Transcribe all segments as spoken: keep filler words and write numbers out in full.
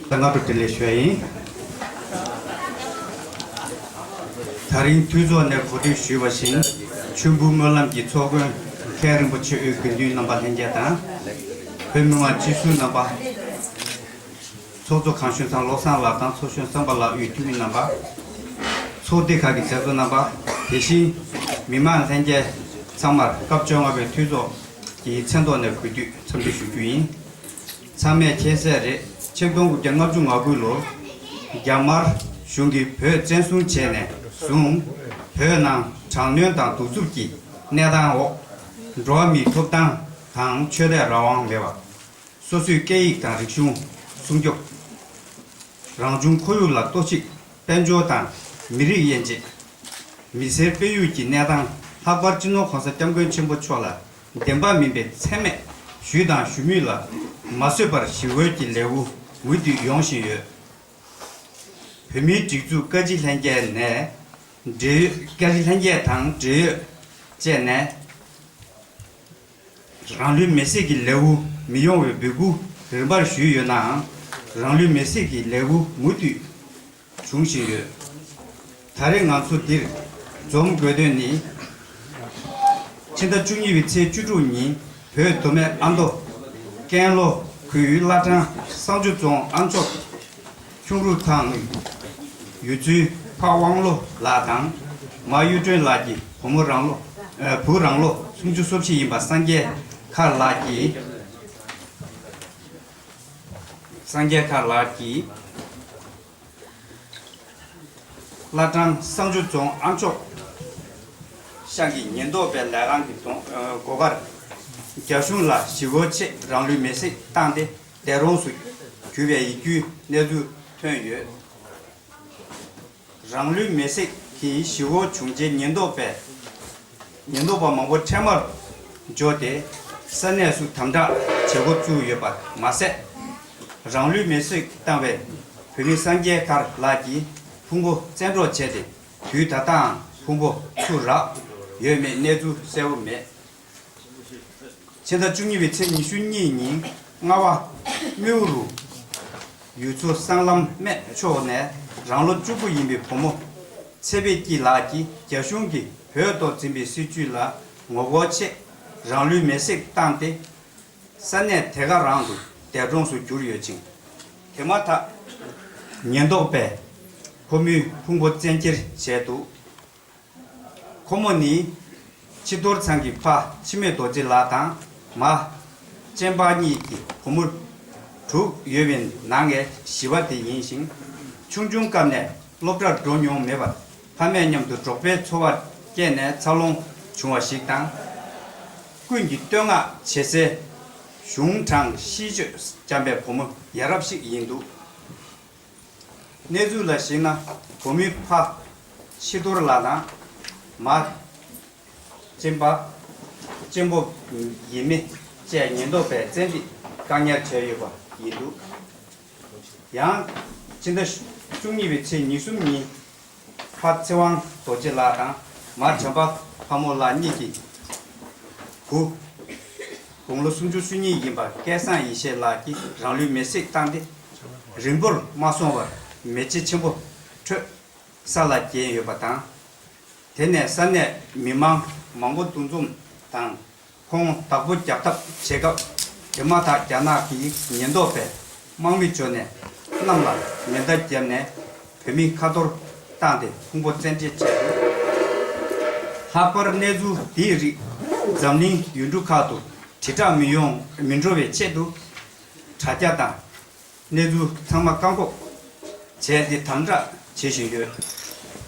ད་སྔ་དྲོ་བདེ་ལེགས་ཞུ་ཡ་ཡིན། ད་རིང་འཐུས་ཚོགས་ནས་གོ་སྒྲིག་ཞུས་པ་བཞིན། མཆོད་འབུལ་སྨོན་ལམ་གྱི་ཚོགས་མགོན་མཁན་རིན་པོ་ཆེ་དབུས་དགེ་འདུན་རྣམ་པ་ལྷན་རྒྱས་དང་། བོད་མི་མང་སྤྱི་ཟུར་རྣམ་པ། ཚོགས་གཙོ་གངས་ཞུན་ཚང་བློ་བཟང་ལགས་དང་ཚོགས་གཞོན་བསམ་པ་ལགས། དབུས་འཐུས་མི་རྣམ་པ། ཚོགས་སྡེ་ཁག་གི་མཛད་གཙོ་རྣམ་པ། དེ་བཞིན་མི་མང་ལྷན་རྒྱས་ཚང་མར་སྐབས་བཅོ་ལྔ་པའི་འཐུས་ཚོགས་ཀྱི་མཚན་ཐོག་ནས་གུས་འདུད་འཚམས་འདྲི་ཞུ་རྒྱུ་ཡིན། ཚང་མས་མཁྱེན་གསལ་རེད། ཆིག་སྟོང་དགུ་བརྒྱ་ལྔ་བཅུ་ང་དགུ་ལོར་རྒྱ་དམར་གཞུང་གིས་བོད་བཙན་བཟུང་བྱས་ནས་བཟུང་། བོད་ནང་དྲག་གནོན་དང་གདུག་རྩུབ་ཀྱི་གནས་སྟངས་འོག་འགྲོ་བ་མིའི་ཐོབ་ཐང་དང་ཆོས་དད་རང་དབང་མེད་པ། སོ་སོའི་སྐད་ཡིག་དང་རིག་གཞུང་སྲུང་སྐྱོབ། རང་བྱུང་ཁོར་ཡུག་ལ་གཏོར་བཤིག། དཔལ་འབྱོར་དང་མི་རིགས་དབྱེ་འབྱེད། མི་སེར་སྤེལ་ཡུལ་གྱི་གནས་སྟངས། ལྷག་པར་སྤྱི་ནོར་༸གོང་ས་༸སྐྱབས་མགོན་ཆེན་པོ་མཆོག་ལ་བདེན་པ་མིན་པའི་མཚན་སྨད་ཞུས་དང་ཞུ་མུས་ལ་མ་བཟོད་པར་ཞི་རྒོལ་གྱི་ལས་འགུལ་མུ་མཐུད་ཡོང་བཞིན་ཡོད། བོད་མིའི་སྒྲིག་འཛུགས་བཀའ་སྤྱི་ལྷན་རྒྱས་ནས་འབྲེལ་ཡོད། བཀའ་སྤྱི་ལྷན་རྒྱས་དང་འབྲེལ་ཡོད་བཅས་ནས། རང་ལུས་མེར་སྲེག་གི་ལས་འགུལ་མི་ཡོང་བའི་འབོད་སྐུལ་རིམ་པར་ཞུས་ཡོད་ནའང་། རང་ལུས་མེར་སྲེག་གི་ལས་འགུལ་མུ་མཐུད་འབྱུང་བཞིན་ཡོད། ད་རེས་ང་ཚོ་འདིར་འཛོམས་དགོས་དོན་ནི། ཕྱི་ཟླ་བཅུ་གཉིས་པའི་ཚེས་བཅུ་དྲུག་ཉིན་བོད་མདོ་སྨད་ཨ་མདོ་ཀན་ལྷོ་ཁུལ་བླ་བྲང་བསང་ཆུ་རྫོང་ཨ་མཆོག་ཁྱུང་རུ་ཐང་ཡུལ་ཚོའི་ཕ་དབང་ལོ་ལགས་དང་། མ་གཡུ་སྒྲོན་ལགས་ཀྱི་བུ་མོ་རང་ལོ། ཨ། བུ་རང་ལོ་སུམ་ཅུ་སོ་བཞི་ཡིན་པ་སངས་རྒྱས་མཁར་ལགས་ཀྱིས། སངས་རྒྱས་མཁར་ལགས་ཀྱིས་བླ་བྲང་བསང་ཆུ་རྫོང་ཨ་མཆོག་ཤང་གི་ཉེན་རྟོག་པའི་ལས་ཁང་གི་གདོང་། ཨ། སྒོ་ཁར་རྒྱ་གཞུང་ལ་ཞི་རྒོལ་ཆེད་རང་ལུས་མེར་སྲེག་བཏང་སྟེ་འདས་གྲོངས་སུ་གྱུར་བའི་ཡིད་སྐྱོའི་གནས་ཚུལ་ཐོན་ཡོད། རང་ལུས་མེར་སྲེག་གི་ཞི་རྒོལ་བྱུང་རྗེས་ཉེན་རྟོག་པས། ཉེན་རྟོག་པ་མང་པོ་འཕྲལ་མར་འབྱོར་ཏེ་ས་གནས་སུ་དམ་དྲག་བྱེད་འགོ་བཙུགས་ཡོད་པ་མ་ཟད། རང་ལུས་མེར་སྲེག་བཏང་བའི་བོད་མི་སངས་རྒྱས་མཁར་ལགས་ཀྱི་ཕུང་པོ་བཙན་འཕྲོག་བྱས་ཏེ། དུས་ད་ལྟའང་ཕུང་པོ་ཚུར་རག་ཡོད་མེད་གནས་ཚུལ་གསལ་པོ་མེད། ཕྱི་ཟླ་བཅུ་གཉིས་པའི་ཚེས་ཉི་ཤུ་གཉིས་ཉིན་རྔ་བ་རྨེའུ་རུ་ཡུལ་ཚོ་སྲང་ལམ་སྨད་ཕྱོགས་ནས་རང་ལོ་བཅུ་དགུ་ཡིན་པའི་བུ་མོ་ཚེ་འཕེལ་སྐྱིད་ལགས་ཀྱིས་རྒྱ་གཞུང་གིས་བོད་ཐོག་འཛིན་པའི་སྲིད་བྱུས་ལ་ངོ་རྒོལ་ཆེད་རང་ལུས་མེར་སྲེག་བཏང་སྟེ། ས་གནས་དེ་ག་རང་དུ་འདས་གྲོངས་སུ་གྱུར་ཡོད་ཅིང་། དེ་མ་ཐག་ཉེན་རྟོག་པས་ཁོ་མོའི་ཕུང་པོ་བཙན་འཁྱེར་བྱས་འདུག། ཁོ་མོ་ནི་ཕྱི་དོར་ཚང་གི་ཕ་འཆི་མེད་རྡོ་རྗེ་ལགས་དང་མ་གཅེན་པ་གཉིས་ཀྱི་བུ་མོ་དྲུག་ཡོད་པའི་ནང་ནས་བཞི་པ་དེ་ཡིན་ཞིང་། ཆུང་ཆུང་སྐབས་ནས་སློབ་གྲྭར་འགྲོ་མྱོང་མེད་པར་ཕ་མའི་མཉམ་དུ་འབྲོག་པའི་འཚོ་བ་སྐྱེལ་ནས་འཚར་ལོངས་བྱུང་བ་ཞིག་དང་། ཀུན་གྱིས་བསྟོད་བསྔགས་བྱེད་སའི་གཞུང་དྲང་ཤིས་བརྗོད་བྱམས་པའི་བུ་མོ་ཡ་རབས་ཤིག་ཡིན་འདུག། གནས་ཚུལ་ལ་གཞིགས་ན། བུ་མོའི་ཕ་ཕྱི་དོར་ལགས་དང་། མ་གཅེན་པ། གཅེན་པོ་ཡིན་མིན་བཅས་ཉེན་རྟོག་པས་བཙན་ཁྲིད་བཀག་ཉར་བྱས་ཡོད་པ་ཡིན་འདུག། ཡང་ཕྱི་ཟླ་བཅུ་གཉིས་པའི་ཚེས་ཉེར་གསུམ་ཉིན་ཕ་ཚེ་དབང་རྡོ་རྗེ་ལགས་དང་མ་བྱམས་པ་ལྷ་མོ་ལགས་གཉིས་ཀྱི་བུ། དགུང་ལོ་སུམ་ཅུ་སོ་གཉིས་ཡིན་པ་སྐལ་བཟང་ཡེ་ཤེས་ལགས་ཀྱིས་རང་ལུས་མེར་སྲེག་བཏང་སྟེ། རིང་པོར་མ་སོང་བར་མེ་ལྕེ་ཆེན་པོ་འཕྲོས་ས་ལ་འགྱེལ་ཡོད་པ་དང་། དེ་ནས་ས་གནས་མི་མང་མང་པོ་འདུ་འཛོམས་དང་། ཁོང་བདག་པོ་རྒྱག་ཐབས་བྱེད་སྐབས། དེ་མ་ཐག་རྒྱ་ནག་གི་ཉེན་རྟོག་པས་དམག་མི་འབྱོར་ནས་གནམ་ལ་མེ་མདའ་བརྒྱབ་ནས་བོད་མི་ཁ་གཏོར་བཏང་སྟེ་ཕུང་པོ་བཙན་འཁྱེར་བྱས་འདུག། ལྷག་པར་གནས་ཚུལ་འདིའི་རིགས་འཛམ་གླིང་ཡུལ་གྲུ་ཁག་ཏུ་དྲིལ་བསྒྲགས་མི་ཡོང་མི་འགྲོ་བའི་ཆེད་དུ། དྲ་རྒྱ་དང་གནས་ཚུལ་ཚང་མ་བཀག་འགོག་བྱས་ཏེ་དམ་དྲག་བྱེད་བཞིན་ཡོད།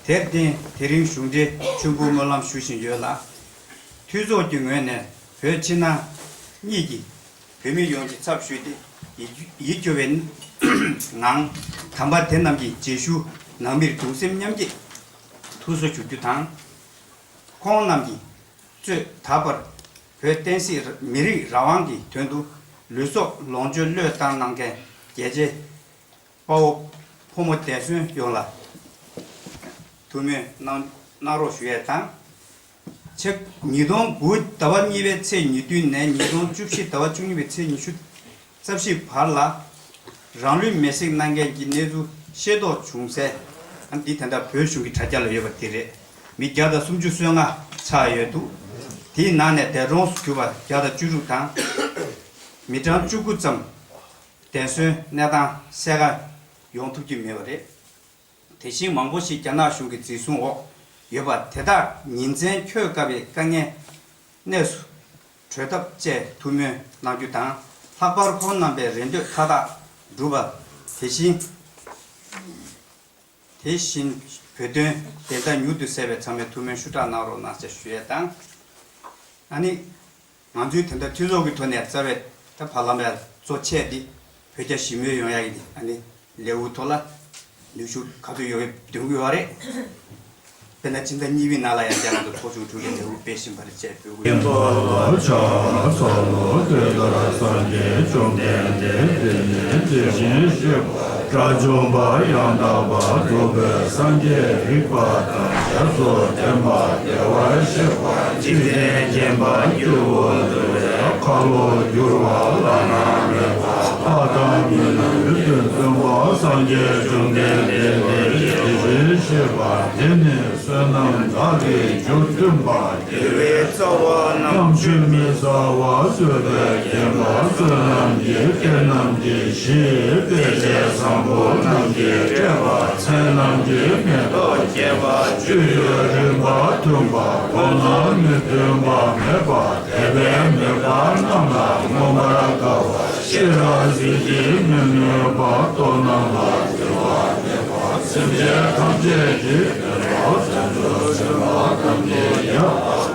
དེར་བརྟེན་དེ་རིང་གཞུང་འབྲེལ་མཆོད་འབུལ་སྨོན་ལམ་ཞུ་བཞིན་ཡོད་ལ། འཐུས་ཚོགས་ཀྱི་ངོས་ནས་བོད་ཕྱི་ནང་གཉིས་ཀྱི་བོད་མི་ཡོངས་ཀྱི་ཚབ་ཞུས་ཏེ། ཡིད་ཡིད་སྐྱོ་བའི་ངང་དམ་པ་དེ་རྣམས་ཀྱི་རྗེས་ཤུལ་ནང་མིར་གདུང་སེམས་མཉམ་སྐྱེད་ཐུགས་གསོ་ཞུ་རྒྱུ་དང་། ཁོང་རྣམས་ཀྱིས་གཙོས་ད་བར་བོད་བསྟན་སྲིད་མི་རིགས་རང་དབང་གི་དོན་དུ་ ལུས་སྲོག་ལོངས་སྤྱོད་བློས་བཏང་གནང་མཁན་རྒྱལ་གཅེས་དཔའ་བོ་ཕོ་མོ་འདས་གསོན་ཡོངས་ལ་ཐུགས་སྨོན་གནང་གནང་རོགས་ཞུ་ཡས་དང་། ཆེ། ཉིས་སྟོང་དགུ་ཟླ་བ་གཉིས་པའི་ཚེས་ཉེར་བདུན་ནས་ཉིས་སྟོང་བཅུ་བཞི་ཟླ་བ་བཅུ་གཉིས་པའི་ཚེས་ཉི་ཤུ་རྩ་བཞི་བར་ལ། རང་ལུས་མེར་སྲེག་གནང་མཁན་གྱི་གནས་ཚུལ་ཤེས་རྟོགས་བྱུང་གསལ། ཨ་འདི་ད་ལྟ་བོད་གཞུང་གི་དྲ་རྒྱ་ལ་ཡོད་པ་དེ་རེད། མི་བརྒྱ་དང་སུམ་ཅུ་སོ་ལྔ་ཆགས་ཡོད་འདུག་དེའི་ནང་ནས་འདས་གྲོངས་སུ་གྱུར་པ་བརྒྱ་དང་བཅུ་དྲུག་དང་། མི་གྲངས་བཅུ་དགུ་ཙམ་འདས་གསོན་གནས་སྟངས་གསལ་ཁ་ཡོང་ཐུབ་ཀྱི་མེད་པ་རེད། དེ་བཞིན་མང་པོ་ཞིག་རྒྱ་ནག་གཞུང་གི་འཛིན་བཟུང་འོག་ཡོད་པ་དེ་དག་ཉིན་མཚན་འཁྱོལ་དཀའ་བའི་དཀའ་ངལ་གནས་སུ་གྲོལ་ཐབས་བཅས་ཐུགས་སྨོན་གནང་རྒྱུ་དང་། ལྷག་པར་ཁོང་རྣམ་པའི་རེ་འདོད་མཐའ་དག་འགྲུབ་པ། དེ་བཞིན་དེ་བཞིན་བོད་དོན་བདེན་མཐའ་མྱུར་དུ་གསལ་བའི་ཚང་མས་ཐུགས་སྨོན་ཤུགས་དྲག་གནང་རོགས་གནང་ཞེས་ཞུ་ཡས་དང་། ཨ་ནི། ང་ཚོའི་དེ་འདྲ་མཐུན་ཚོགས་ཀྱི་ཐོག་ནས་རྩ་བའི་ད་བར་ལམ་པའི་གཙོ་ཆེ་འདི་བོད་རྒྱ་ཞི་མོལ་ཡོང་ཡག་གི་འདི་ཨ་ནི་ལེའུ་ཐོག་ལ་ནུས་ཤུགས་ག་ཚོད་ཡོད་པའི་འདོན་གྱི་ཡོད་རེད། དཔེར་ན་ཕྱི་ཟླ་གཉིས་པའི་ནང་ལ་ཡང་རྒྱ་ནག་ཏུ་ཚོགས་ཆུང་གྲོས་ཀྱི་ལེའུ་སྤེལ་བཞིན་པ་རེད་ཅེས་འབོད་སྐུལ། མཁྱེན་པ་ལ་ཕྱག་འཚལ་ལོ། དེ་ལྟར་སངས་རྒྱས་བཅོམ་ལྡན་འདས་དེ་ཉིད་དེ་བཞིན་གཤེགས་པ། དགྲ་བཅོམ་པ་ཡང་དག་པར་རྫོགས་པའི་སངས་རྒྱས་རིག་པ་དང་རྒྱ་མཚོ་ལྡན་པ་བདེ་བར་གཤེགས་པ་འཇིག་རྟེན་མཁྱེན་པ་སྐྱེ་བོ་འདུལ་བའི་ཁ་ལོ་བསྒྱུར་བ་བླ་ན་མེད་པ་ལྷ་དང་མི་ལུས་ཀུན་སྟོན་པ་སངས་རྒྱས་བཅོམ་ལྡན་འདས་དེ་ཉིད་དེ་བཞིན་གཤེགས་པ་དེ་ནི་བསོད་ནམས་དག་གི་རྒྱུར་མཐུན་པ། དགེ་བའི་རྩ་བ་རྣམ་དཔྱོད་མི་ཟ་བ་བཟོད་པས་བརྒྱན་པ། བསོད་ནམས་ཀྱི་རྟེན་རྣམས་ཀྱི་གཞི། དཔེ་བྱད་བཟང་པོ་རྣམས་ཀྱིས་སྤྲས་པ། མཚན་རྣམས་ཀྱི་མེ་ཏོག་རྒྱས་པ། སྤྱོད་ཡུལ་རིམ་པ་མཐུན་པ། མགོ་ནག་མི་མཐུན་པ་མེད་པ། དད་པས་མོས་པ་རྣམས་ལ་མངོན་པར་དགའ་བ། ཤེས་རབ་ཟིལ་གྱིས་མི་ནོན་པ། ལྟོ་རྣམས་ལ་འཛིན་པ་མེད་པ། སེམས་ཅན་ཐམས་ཅད་ཀྱི་དོན་དུ་བརྩོན་འགྲུས་ཆེན་པོ་ཐམས་ཅད་ཀྱང་།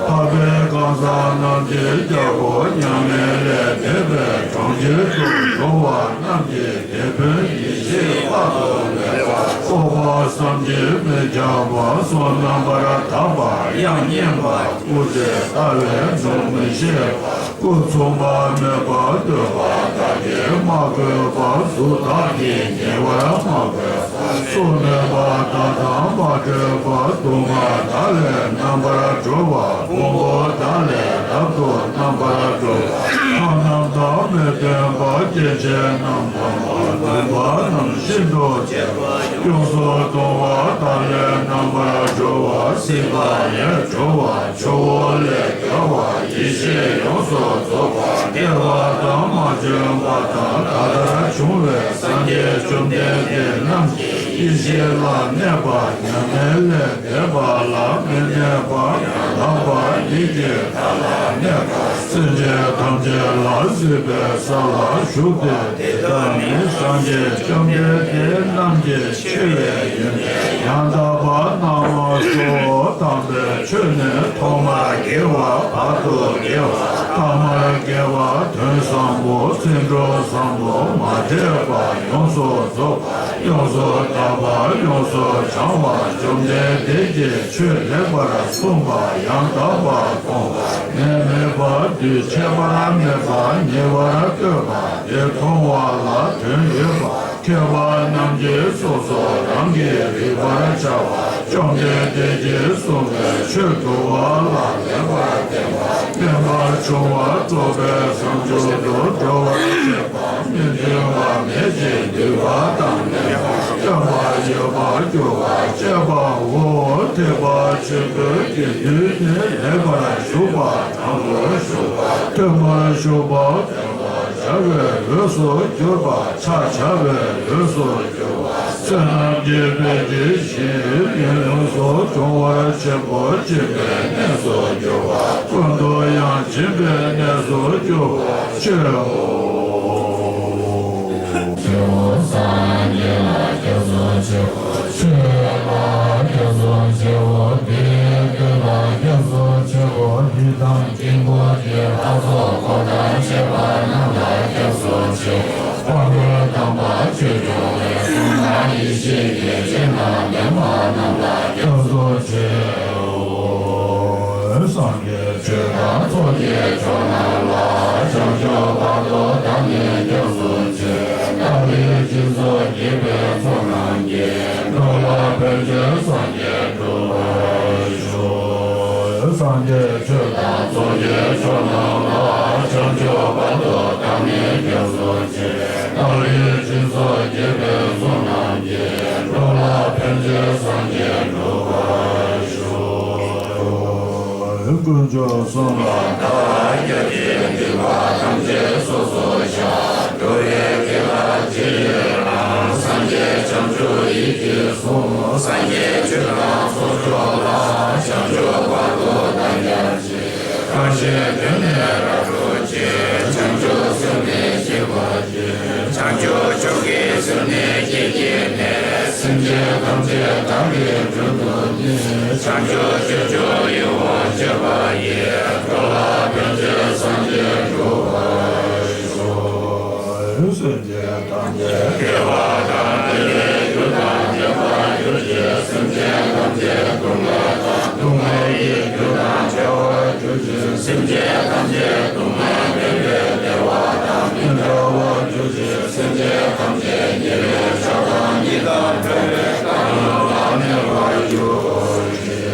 འཕགས་པའི་གང་ཟག་རྣམས་ཀྱི་རྒྱལ་པོ། མྱ་ངན་ལས་འདས་པའི་གྲོང་ཁྱེར་དུ་འགྲོ་བ་རྣམས་ཀྱི་དེད་དཔོན། ཡེ་ཤེས་དཔག་ཏུ་མེད་པ། སྤོབས་པ་བསམ་གྱིས་མི་ཁྱབ་པ། བསོད་ནམས་རྣམ་པར་དག་པ། དབྱངས་སྙན་པ། སྐུ་ཚེ་བལྟ་བས་ནོར་མི་ཤེས་པ། སྐུ་མཚུངས་པ་མེད་པར་བསྟོད་པ། བདག་གིས་མ་གོས་པ། གཟུགས་བདག་གིས་ཉེ་བར་མ་གོས་པ། སོ་མེད་པ། བརྡ་དང་མ་འཕྲོད་པ། སྡུག་བསྔལ་དག་ལས་རྣམ་པར་གྲོལ་བ། ཕུང་པོ་དག་ལས་རབ་ཏུ་རྣམ་པར་གྲོལ་བ། ལྷ་རྣམས་དང་མི་མཐུན་པ། སྐྱེ་མཆེད་རྣམས་དང་མ་མཐུན་པ་རྣམས་ཤིན་ཏུ་ཆེ་བ། ཡོངས་སུ་གཏོང་བ། བདག་ལས་རྣམ་པར་གྲོལ་བ། སྲིད་པ་ལས་གྲོལ་བ། ཇོ་བོ་ལས་རྒྱལ་བ། ཡེ་ཤེས་ཡོངས་སུ་རྫོགས་པ། སྐྱེ་བ་དང་མ་བྱོན་པ་དང་། ད་ལྟར་བྱུང་བའི་སངས་རྒྱས་བཅོམ་ལྡན་འདས་རྣམས་ཀྱི་ཡེ་ཤེས་ལ་གནས་པ། མྱ་ངན་ལས་འདས་པ་ལ་མི་གནས་པ། ཡང་དག་པ་ཉིད་ཀྱི་མཐའ་ལ་གནས་པ། སེམས་ཅན་ཐམས་ཅད་ལ་གཟིགས་པའི་ས་ལ་བཞུགས་ཏེ། དེ་དག་ནི་སངས་རྒྱས་བཅོམ་ལྡན་འདས་རྣམས་ཀྱི་ཆེ་བའི་ཡོན་ཏན་ཡང་དག་པར་སྣང་བ་སོགས་དམ་པའི་ཆོས་ནི་ཐོག་མར་དགེ་བ། བར་དུ་དགེ་བ། ཐ་མར་དགེ་བ། དོན་བཟང་པོ། ཚིམ་གྲོགས་བཟང་པོ། མ་འདྲེས་པ། ཡོངས་སུ་རྫོགས་པ། ཡོངས་སུ་དག་པ། ཡོངས་སུ་བྱང་བ། བཅོམ་ལྡན་འདས་ཀྱིས་ཆོས་ལེགས་པར་གསུངས་པ་ཡང་དག་པར་མཐོང་བ། ནད་མེད་པ། དུས་ཁྱད་པར་མེད་པ་ཉེ་བར་བསྟོད་པ། དེ་མཐོང་བ་ལ་དོན་ཡོད་པ། མཁས་པ་རྣམས་ཀྱིས་སོ་སོ་རང་གིས་རིག་པར་བྱ་བ། བཅོམ་ལྡན་འདས་ཀྱིས་གསུངས་པའི་ཆོས་འདུལ་བ་ལ་ལེགས་པར་བརྟེན་པ། དམན་པར་བྱུང་བ་རྫོགས་པའི་བྱང་ཆུབ་ཏུ་འགྲོ་བར་བྱེད་པ། མི་མཐུན་པ་མེད་ཅིང་འདུས་པ་དང་ལྡན་པ། སྟོན་པ་ཡོད་པར་གྱུར་པ་སྤྱད་པའོ། ཐེག་པ་ཆེན་པོའི་དགེ་འདུན་ནི་ལེགས་པར་ཞུགས་པ། དྲང་དུ་ཞུགས་པ། མཐུན་པར་ཞུགས་པ། བྱ་བའི་འོས་སུ་གྱུར་པ། ཕྱག་བྱ་བའི་འོས་སུ་གྱུར་པ། བསོད་ནམས་ཀྱི་དཔལ་གྱིས་གཞན་ཡུལ་ཡོངས་སུ་སྦྱོང་བར་བྱེད་པ། སྦྱིན་པའི་གནས་སུ་གྱུར་པ། ཀུན་ཏུ་ཡང་སྦྱིན་པའི་གནས་སུ་གྱུར་པ་སྤྱོད། སངས་རྒྱས་ལ་སྐྱབས་སུ་མཆིའོ། ཆོས་ལ་སྐྱབས་སུ་མཆིའོ། དེའི་དོན་ལ་སྐྱབས་སུ་མཆིའོ། འདི་དང་དཀྱིལ་འཁོར་གྱི་ལྷ་ཚོགས་འཁོར་དང་བཅས་པ་རྣམས་ལ་སྐྱབས་སུ་མཆིའོ། དཔལ་ལྡན་དམ་པ་ཆོས་སྐྱོང་བའི་གསུང་དང་ཡེ་ཤེས་ཀྱི་སྤྱན་དང་ལྡན་པ་རྣམས་ལ་སྐྱབས་སུ་མཆིའོ། སངས་རྒྱས་ཆོས་དང་ཚོགས་ཀྱི་མཆོག་རྣམས་ལ། བྱང་ཆུབ་བར་དུ་བདག་ སངས་རྒྱས་ཆོས་དང་ཚོགས་ཀྱི་མཆོག་རྣམས་ལ། བྱང་ཆུབ་བར་དུ་བདག་ནི་སྐྱབས་སུ་མཆི། བདག་གིས་སྦྱིན་སོགས་བགྱིས་པའི་བསོད་ནམས་ཀྱིས། འགྲོ་ལ་ཕན་ཕྱིར་སངས་རྒྱས་འགྲུབ་པར་ཤོག། དཀོན་མཆོག་གསུམ་ལ་བདག་སྐྱབས་མཆི། སྡིག་པ་ཐམས་ཅད་སོ་སོར་བཤགས། འགྲོ་བའི་དགེ་བ་ཇི་ཡོད་རྣམས། སངས་རྒྱས་བྱང་ཆུབ་ཡིད་ཀྱིས་བཟུང་། སངས་རྒྱས་ཆོས་དང་ཚོགས་མཆོག་ལ། བྱང་ཆུབ་བར་དུ་བདག་སྐྱབས་མཆི། གང་ཞིག་དོན་ནི་རབ་བསྒྲུབ་ཕྱིར། བྱང་ཆུབ་སེམས་ནི་བསྐྱེད་པར་བགྱི། བྱང་ཆུབ་མཆོག་གི་སེམས་ནི་བསྐྱེད་བགྱིས་ནས། སེམས་ཅན་ཐམས་ཅད་བདག་གིས་མགྲོན་དུ་གཉེར། བྱང་ཆུབ་སྤྱོད་མཆོག་ཡིད་འོང་སྤྱོད་པ་ཡིས། འགྲོ་ལ་ཕན་ཕྱིར་སངས་རྒྱས་འགྲུབ་པར་ཤོག། སེམས་ཅན་ཐམས་ཅད་བདེ་བ་དང་བདེ་བའི་རྒྱུ་དང་ལྡན་པར་གྱུར་ཅིག། སེམས་ཅན་ཐམས་ཅད་སྡུག་བསྔལ་དང་སྡུག་བསྔལ་གྱི་རྒྱུ་དང་བྲལ་བར་གྱུར་ཅིག། སེམས་ཅན་ཐམས་ཅད་སྡུག་བསྔལ་མེད་པའི་བདེ་བ་དང་མི་འབྲལ་བར་གྱུར་ཅིག། སེམས་ཅན་ཐམས་ཅད་ཉེ་བའི་ཆགས་སྡང་གཉིས་དང་བྲལ་བའི་བཏང་སྙོམས་ལ་གནས་པར་གྱུར་ཅིག།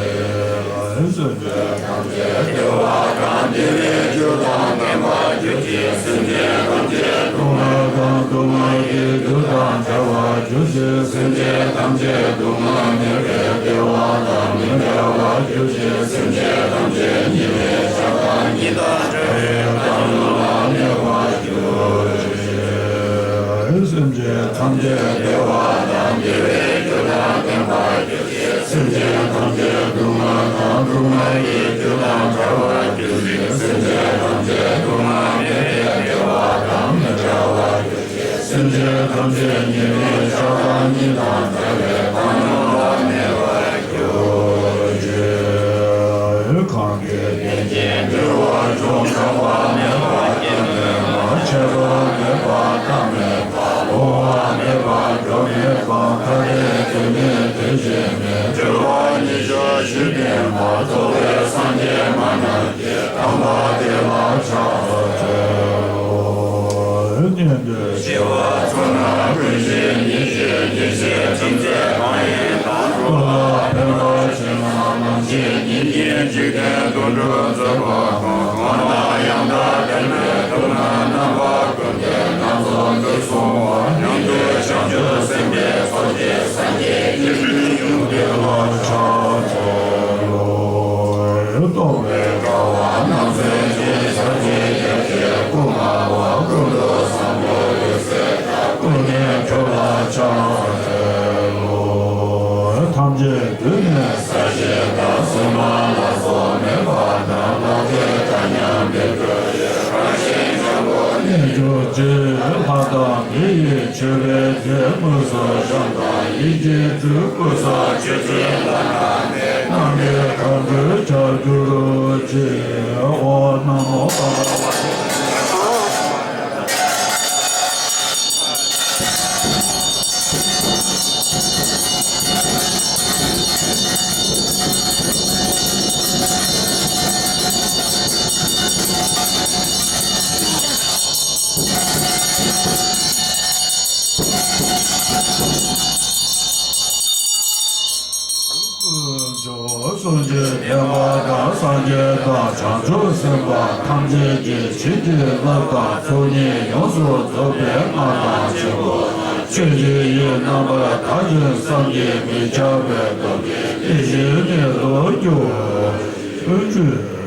སེམས་ཅན་ཐམས་ཅད་བདེ་བ་དང་བདེ་བའི་རྒྱུ་དང་ལྡན་པར་གྱུར་ཅིག། སེམས་ཅན་ཐམས་ཅད་སྡུག་བསྔལ་དང་སྡུག་བསྔལ་གྱི་རྒྱུ་དང་བྲལ་བར་གྱུར་ཅིག། སེམས་ཅན་ཐམས་ཅད་སྡུག་བསྔལ་མེད་པའི་བདེ་བ་དང་མི་འབྲལ་བར་གྱུར་ཅིག། སེམས་ཅན་ཐམས་ཅད་ཉེ་བའི་ཆགས་སྡང་གཉིས་དང་བྲལ་བའི་བཏང་སྙོམས་ལ་གནས་པར་གྱུར་ཅིག། སེམས་ཅན་ཐམས་ཅད་བདེ་བ་དང་བདེ་བའི་རྒྱུ་དང་ལྡན་པར་གྱུར་ཅིག། སེམས་ཅན་ཐམས་ཅད་སྡུག་བསྔལ་དང་སྡུག་བསྔལ་གྱི་རྒྱུ་དང་བྲལ་བར་གྱུར་ཅིག། སེམས་ཅན་ཐམས་ཅད་སྡུག་བསྔལ་མེད་པའི་བདེ་བ་དང་མི་འབྲལ་བར་གྱུར་ཅིག། སེམས་ཅན་ཐམས་ཅད་ཉེ་བའི་ཆགས་སྡང་གཉིས་དང་བྲལ་བའི་བཏང་སྙོམས་ལ་གནས་པར་གྱུར་ཅིག། གང་གིས་བདེན་བཞིའི་འགྲོ་བ་བྱུང་། གྲགས་པ་མེད་པ་སྐྱེ་མེད་པ། ཆད་པ་མེད་པ་རྟག་མེད་པ། འོང་བ་མེད་པ་འགྲོ་མེད་པ། ཐ་དད་དོན་མེད་དོན་གཞན་མེད། སྤྲོས་པ་ཉེར་བཞག་ཞི་བརྟན་པ། རྫོགས་པའི་སངས་རྒྱས་མ་ནམ་མཁའི། དམ་པ་དེ་ལ་ཕྱག་འཚལ་ལོ། སྙན་དུ་ཞི་བ་མཚོ་རྣམས་ཀུན་གཞི་ཉིད་ཀྱི་ཉིན་བྱེད་ཐིམ་མཛད་གང་ཡིན་དང་། ཀུན་ལ་ཕན་པ་ཕྱིར་ན་ནམ་མཁའི་ཉིན་གྱི་འཇིག་རྟེན་དུད་འགྲོ་མཛད་པ་དང་། གང་དང་ཡང་དག་ལྡན་པའི་ཐུབ་རྣམས་རྣམ་པ་ཀུན་ཏུ་སྣ་ཚོགས་སུ་སོང་བ། མྱུར་དུ་བྱང་ཆུབ་སེམས་དཔའི་ཚོགས་ཀྱིས་སངས་རྒྱས་ཀྱི་ཡུམ་ཐོབ་པར་ཕྱག་འཚལ་ལོ། རྟོག་པའི་དྲ་བ་རྣམ་སེལ་གྱི་ཕྱག་རྒྱའི་རྒྱ་ཆེན་སྐུ་མངའ་བ། ཀུན་ཏུ་བཟང་པོ་འོད་གསལ་ལྟར། ཀུན་ནས་ཁྱབ་པར་ཕྱག་འཚལ་ལོ། ཐམས་ཅད་དུས་ནས་ས་གཞི་དང་སྲིན་པོ་ལ་སོགས་མེད་པ་དང་། ལྷག་པའི་དག་མཉམ་མི་འགྱུར་ཡེ་རང་བཞིན་འཇམ་པོ་ནས་གྱུར་ཅིག། ལྷ་དང་མི་ཡི་མཆོད་པའི་རྫས་དངོས་སུ་བཤམས་དང་། ཡིད་ཀྱིས་སྤྲུལ་སྐུ་སོགས་མཆོད་རྫས་ལ་གནང་ནས། རྣམ་པའི་གང་འདུལ་བྱར་གྱུར་ཅིག། ཨོ་ན་མོ་བྷ་ག་ཝ་ཏེ། དཀོན་མཆོག་གསུམ་གྱི་བསྟན་པ་དང་། སངས་རྒྱས་དང་བྱང་ཆུབ་སེམས་དཔའ་ཐམས་ཅད་ཀྱི་བྱིན་གྱིས་བརླབས་དང་ཚོགས་གཉིས་ཡོངས་སུ་རྫོགས་པའི་མངའ་ཐང་ཆེན་པོ། ཆོས་ཀྱི་དབྱིངས་རྣམ་པར་དག་ཅིང་བསམ་གྱིས་མི་ཁྱབ་པའི་སྟོབས་ཀྱིས། དེ་བཞིན་གནས་སུ་སྐྱོང་བའི་ཕྱིར།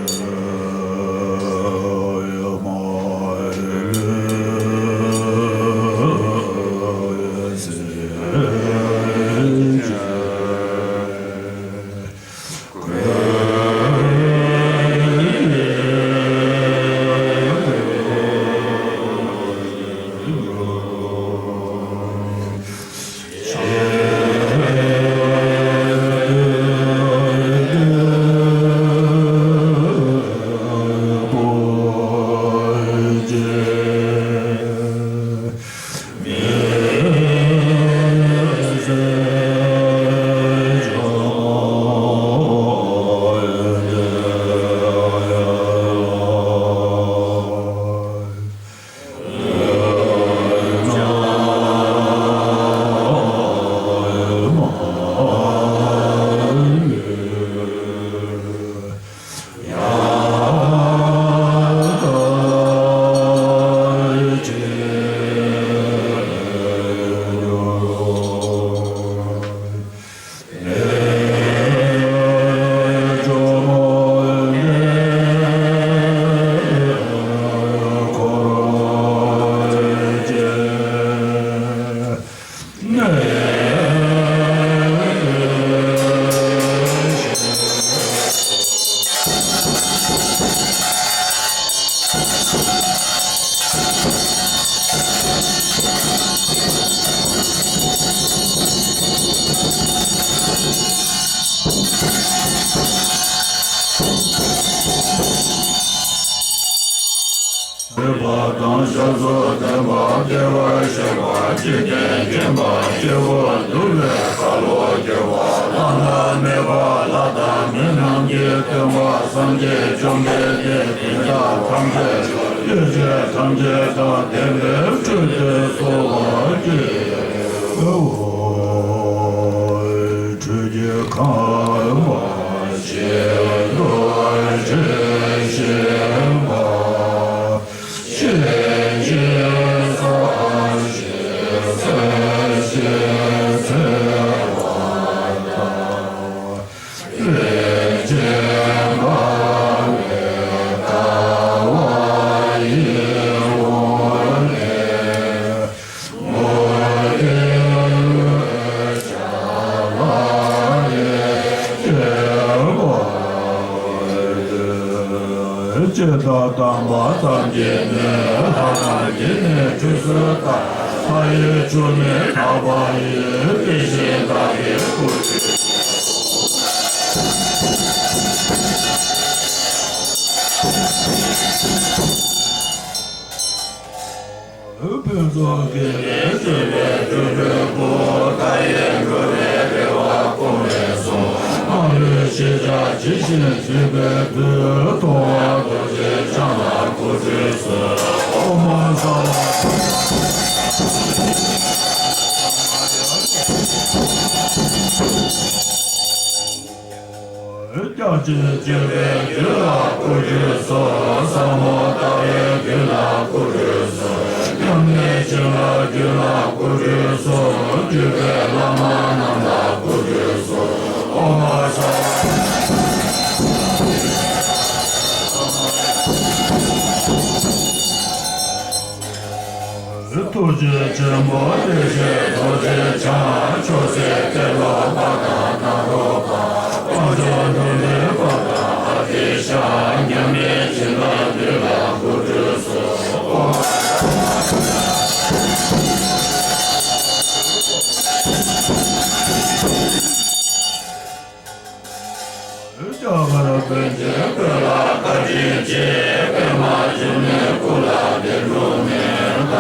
ཞབས་སུ་འདོན་པ། བདེ་བར་གཤེགས་པ། འཇིག་རྟེན་མཁྱེན་པ། སྐྱེ་བོ་འདུལ་བའི་ཁ་ལོ་སྒྱུར་བ། བླ་ན་མེད་པ་ལྷ་དང་མི་རྣམས་ཀྱི་སྟོན་པ། སངས་རྒྱས་བཅོམ་ལྡན་འདས་དེ་དག་ཐམས་ཅད་ཀྱི། ཡེ་ཤེས་ཐམས་ཅད་དང་ལྡན་པའི་སྤྲུལ་པའི་གསོལ་བ་འདེབས། ཁྲུས་ཀྱི་ཁང་པ་ཆེན་པོ་དྲི་ཞིམ་པ། ཤིང་ཆེན་ས་གཞི་ས་གཞི་འཚེར་བ་དང་། ལས་ཅན་འབར་བའི་ཟླ་བ་ཡི་འོག་ནས། མོ་ཡི་འོད་ཆགས་ལ་ལས་ཅན་འབར་བའི། ཇི་ལྟར་དམ་པ་ཐམས་ཅད་ནི། ལྷ་རྣམས་ཀྱིས་ནི་ཁྲུས་གསོལ་ལྟར། ལྷ་ཡི་ཆོས་ནི་དག་པ་ཡིས། དེ་བཞིན་བདག་གིས་སྐུ་ཁྲུས་ཕུན་ཚོགས་ཀྱི་ལས་བྱེད་པའི་སྤྲུལ་པའི་སྐུ། མཐའ་ཡས་འགྲོ་བའི་རེ་བ་སྐོང་བའི་གསུང་། མ་ལུས་ཤེས་བྱ་ཇི་བཞིན་འཚོལ་བའི་མཐུ། མཐོང་བ་རྡོ་རྗེ་འཆང་ལ་སྐུ་ཁྲུས་གསོལ། ཨོཾ་ཨཱཿཧཱུྃ། སྐྱབས་གཅིག་སྤྱོད་པའི་རྒྱུད་ལ་སྐུ་ཁྲུས་གསོལ། ཟབ་མོ་ལྟ་བའི་རྒྱུད་ལ་སྐུ་ཁྲུས་གསོལ། མཉམ་མེད་བྱིན་རླབས་རྒྱུད་ལ་སྐུ་ཁྲུས་གསོལ། བརྒྱུད་པའི་བླ་མ་རྣམས་ལ་སྐུ་ཁྲུས་གསོལ། ཨོཾ་ཨཱཿཧཱུྃ། ཐུགས་རྗེ་ཆེན་པོ་བདེ་གཤེགས་རྡོ་རྗེ་འཆང་། མཆོག་སྲེད་ཏེ་ལོ་པ་དང་ནཱ་རོ་པ། དཔལ་མཆོག་འགྲོ་འདུལ་པ་དང་ཨ་ཏི་ཤ། མཉམ་མེད་བྱིན་རླབས་རྒྱུད་ལ་སྐུ་ཁྲུས་གསོལ། ཨོཾ། སྐྱབས་མགོན་པཎ་ཆེན་བོད་ལ་བཀའ་དྲིན་ཆེ། པདྨ་འབྱུང་གནས་སྐུ་ལ་བདེན་གྲུབ་ནས། ད་ལྟ་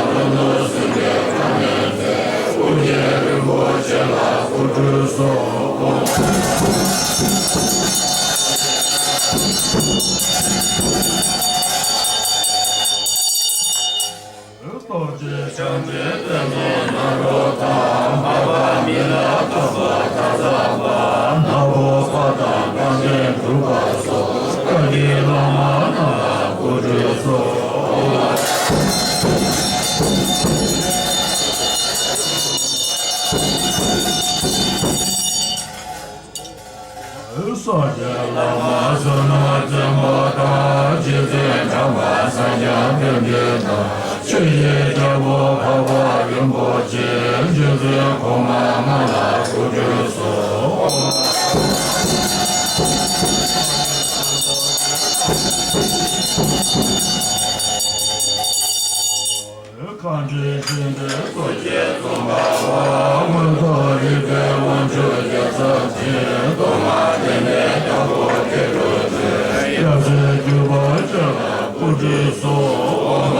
ལྷུན་པོ་སེམས་དཔའི་དཀའ་གནད་མཛད། ཨོ་རྒྱན་རིན་པོ་ཆེ་ལ་སྐུ་ཁྲུས་གསོལ། རྡོ་རྗེ་འཆང་ཆེན་ཏེ་ལོ་ནཱ་རོ་དང་། འཕགས་པ་མི་ལ་སྟོན་པ་གྲགས་པ། ནག་པོ་པ་དང་དཔལ་ལྡན་འབྲུག་པ་སོགས། བཀའ་བརྒྱུད་བླ་མ་རྣམས་ལ་སྐུ་ཁྲུས་གསོལ། སངས་རྒྱས་བླ་མ་བསོད་ནམས་བཙུན་མོ་དང་། རྗེ་བཙུན་གྲགས་པ་ས་སྐྱ་པཎྜི་ཏ། ཆོས་ཀྱི་རྒྱལ་པོ་འཕགས་པ་རིན་པོ་ཆེ། རྗེ་བཙུན་གོང་མ་རྣམས་ལ་སྐུ་ཁྲུས་གསོལ། མཁའ་འགྲོའི་སྤྱན་རས་གཟིགས་ཀྱིས་གཙོ་བོ། མངོན་མཐོ་རིག་པའི་དབང་ཕྱུག་རྒྱལ་ཚབ་ཆེན། ཐོག་མ་ལྡན་པའི་རྒྱལ་པོ་མཁས་གྲུབ་སྟེ། སྐྱབས་སུ་གྱུར་པ་ཆོས་ལ་སྐུ་ཁྲུས་གསོལ།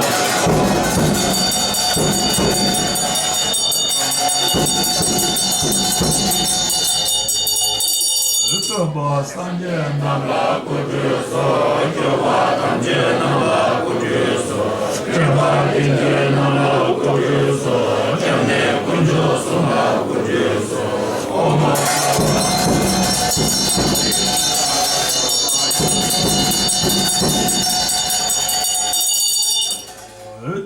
སྟོན་པ་སངས་རྒྱས་རྣམས་ལ་སྐུ་ཁྲུས་གསོལ། སྐྱོབ་པ་ཐམས་ཅད་རྣམས་ལ་སྐུ་ཁྲུས་གསོལ། འདྲེན་པ་སྡིག་ཅན་རྣམས་ལ་སྐུ་ཁྲུས་གསོལ། སྐྱབས་གནས་དཀོན་མཆོག་གསུམ་ལ་སྐུ་ཁྲུས་གསོལ། ཨོཾ།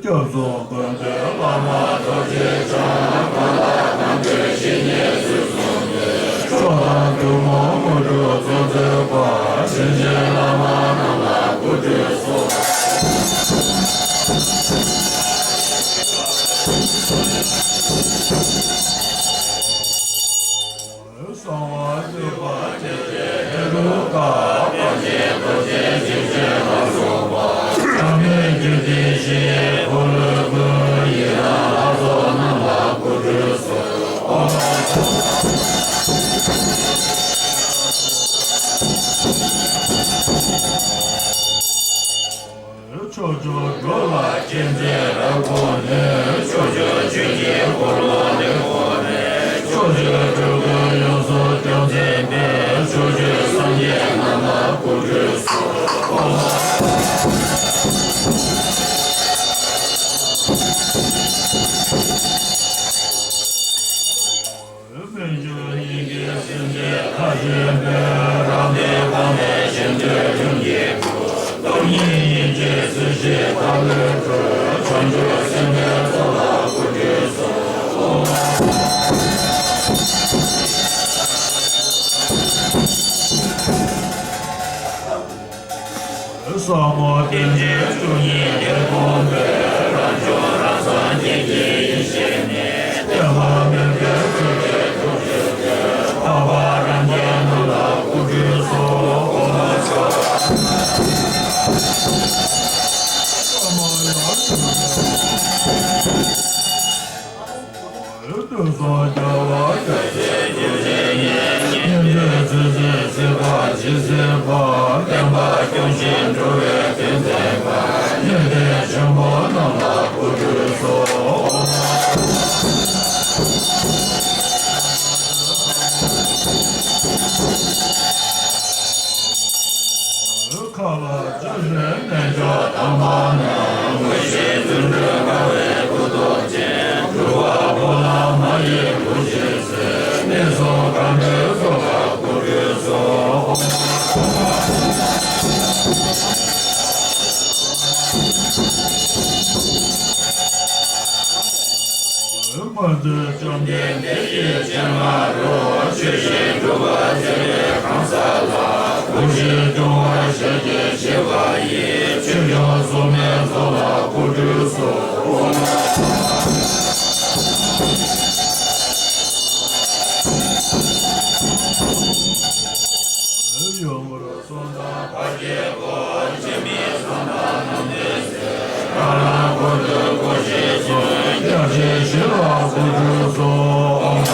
སྐྱབས་སོགས་ཀུན་འདུས་བླ་མ་རྡོ་རྗེ་འཆང་། གང་དག་གང་འདུལ་ཞི་གནས་ཚུལ་བཟུང་སྟེ། མཆོག་དང་ཐུན་མོང་དངོས་གྲུབ་ཚོགས་སྩོལ་བ། དྲིན་ཅན་བླ་མ་རྣམས་ལ་སྐུ་ཁྲུས་གསོལ། གསང་བ་ཐོད་པ་བརྒྱད་ཀྱི་ཧེ་རུ་ཀ། དཔལ་ཆེན་རྡོ་རྗེ་འཇིགས་བྱེད་ལ་སོགས་པ། གྲངས་མེད་རྒྱུད་སྡེ་བཞི་ཡི་འཁོར་ལོའི་སྐུ། ཡི་དམ་ལྷ་ཚོགས་རྣམས་ལ་སྐུ་ཁྲུས་གསོལ། ཕྱོགས་བཅུར་འགྲོ་ལ་ མཁྱེན་བརྩེ་རབ་དགོངས་ནས། ཕྱོགས་བཅུའི་ཆོས་ཀྱི་འཁོར་ལོ་ལས་བསྐོར་ནས། ཕྱོགས་བཅུའི་སྤྲུལ་སྐུ་ཡོངས་སུ་སྐྱོང་མཛད་པའི། ཕྱོགས་བཅུའི་སངས་རྒྱས་རྣམས་ལ་སྐུ་ཁྲུས་སོ། སྨོན་འཇུག་སྙིང་གའི་སེམས་ཅན་མཐའ་ཡས་པའི། རབ་འབྲིང་གོང་མའི་གཞན་དོན་རིམ་གྱིས་སྒྲུབ། སྟོང་ཉིད་སྙིང་རྗེའི་སྲིད་ཞིའི་མཐའ་ལས་གྲོལ། བྱང་ཆུབ་སེམས་དཔའི་ཚོགས་ལ་སྐུ་ཁྲུས་སོ། ཟབ་མོ་ཏིང་འཛིན་བཅུ་གཉིས་ལས་བསྒོམས་པའི། རང་བྱུང་རང་སངས་རྒྱས་ཀྱི་ཡེ་ཤེས་ནི། བརྟན་པ་མུན་པའི་ཚུལ་གྱིས་སྒྲུབ་བྱེད་པའི། འཕགས་པ་རང་རྒྱལ་རྣམས་ལ་སྐུ་ཁྲུས་སོ། ཨོཾ་ཨ་ཏི་ས། སྟོན་གསུམ་རྒྱལ་བ་རྒྱལ་སྲས་རྒྱལ་བྱེད་ཉན། མཉན་བརྗོད་ཚུལ་འཛིན་སྲིད་པ་ཇི་སྲིད་བར། བསྟན་པ་སྐྱོང་ཞིང་འགྲོ་བའི་དོན་མཛད་པ། ཡོན་ཏན་ཆེན་པོ་རྣམས་ལ་སྐུ་ཁྲུས་སོ། མཁའ་ལ་སྤྱན་འདྲེན་རྣལ་འབྱོར་དམ་པ་རྣམས། དངོས་གཞི་རྫུ་འཕྲུལ་དཀའ་བའི་མཐུ་སྟོབས་ཅན། སྒྲུབ་པ་པོ་ལ་མ་ཡི་གུ་ཤྲི་སེ། གནས་སུ་མཁའ་འགྲོའི་ཚོགས་ལ་སྐུ་ཁྲུས་སོ། མངོན་མཐོ་བཅོམ་ལྡན་འདས་ཀྱི་སྤྱན་སྔ་རུ། ཆོས་བཞིན་སྒྲུབ་པ་མཛད་པའི་གང་ཟག་ལ། སྐུ་བཞི་སྐྱོང་བ་ཞལ་གྱིས་བཞེས་པ་ཡི། ཆོས་སྐྱོང་སྲུང་མའི་ཚོགས་ལ་སྐུ་ཁྲུས་སོ། ཡུམ་གསུང་དང་བར་གྱི་སྐོར། འཆི་མེད་གསང་བདག་རྣམ་ཐོས་སྲས། རང་རང་འཁོར་དུ་སྐུ་བཞི་གསུམ། སྐྱབས་གཅིག་ཞི་ལ་སྐུ་ཁྲུས་སོ། ཨོཾ།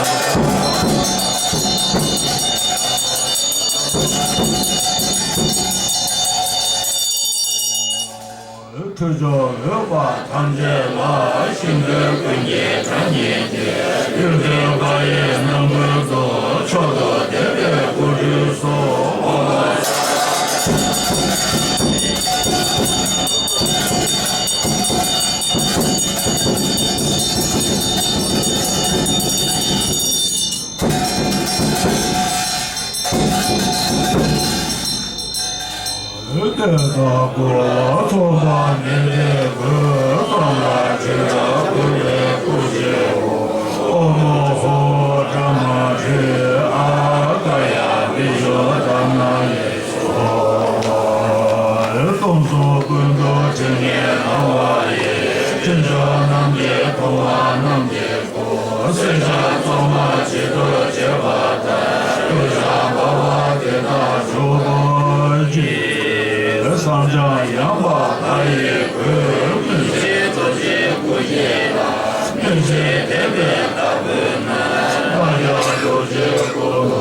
ཁྲོ་ཆུ་འོད་དཔག་ཐམས་ཅད་ལ། གཤིན་པོ་ཀུན་གྱི་གྲངས་སྙེད་ཀྱི། གཡུལ་འདུལ་བ་ཡི་རྣམ་ཀུན་ཏུ། མཆོག་ཏུ་བསྟན་པའི་སྐུ་ཁྲུས་སོ། ལྟོས་དང་བསྐུལ་ཚོགས་པ་མེ་ལྷའི་མགོན། གསང་བ་ཁྲི་ལ་བསྐུལ་བའི་སྐུ་ཞབས་འོ། ཨོཾ་ཧོ་ཏྲ་མ་ཧྲཱིཿཨ་ཀ་ཡ་བི་ཤྭ་ཏ་ན་ཡེ་སྭཱ་ཧཱ། སྟོང་གསུམ་ཀུན་ཏུ་དྲི་ངད་ལངས་པ་ཡི། སྤྲིན་བྱ་རྣམས་ཀྱིས་མཐོང་བ་རྣམས་ཀྱི། སེར་སྐྱ་གཙང་མ་བྱི་དོར་བྱེད་པ་ལྟར། གཡོ་བྱ་འབར་བ་དེ་དག་བྱུག་པར་བགྱི། བསངས་སྦྱངས་ཡངས་པ་ལྷ་ཡི་གོས། མི་ཕྱེད་རྡོ་རྗེའི་སྐུ་བརྙེས་ལ། མི་ཕྱེད་དད་པའི་བདག་པོས་ན། ལྷ་བརྒྱ་རྡོ་རྗེའི་སྐུ་ལ་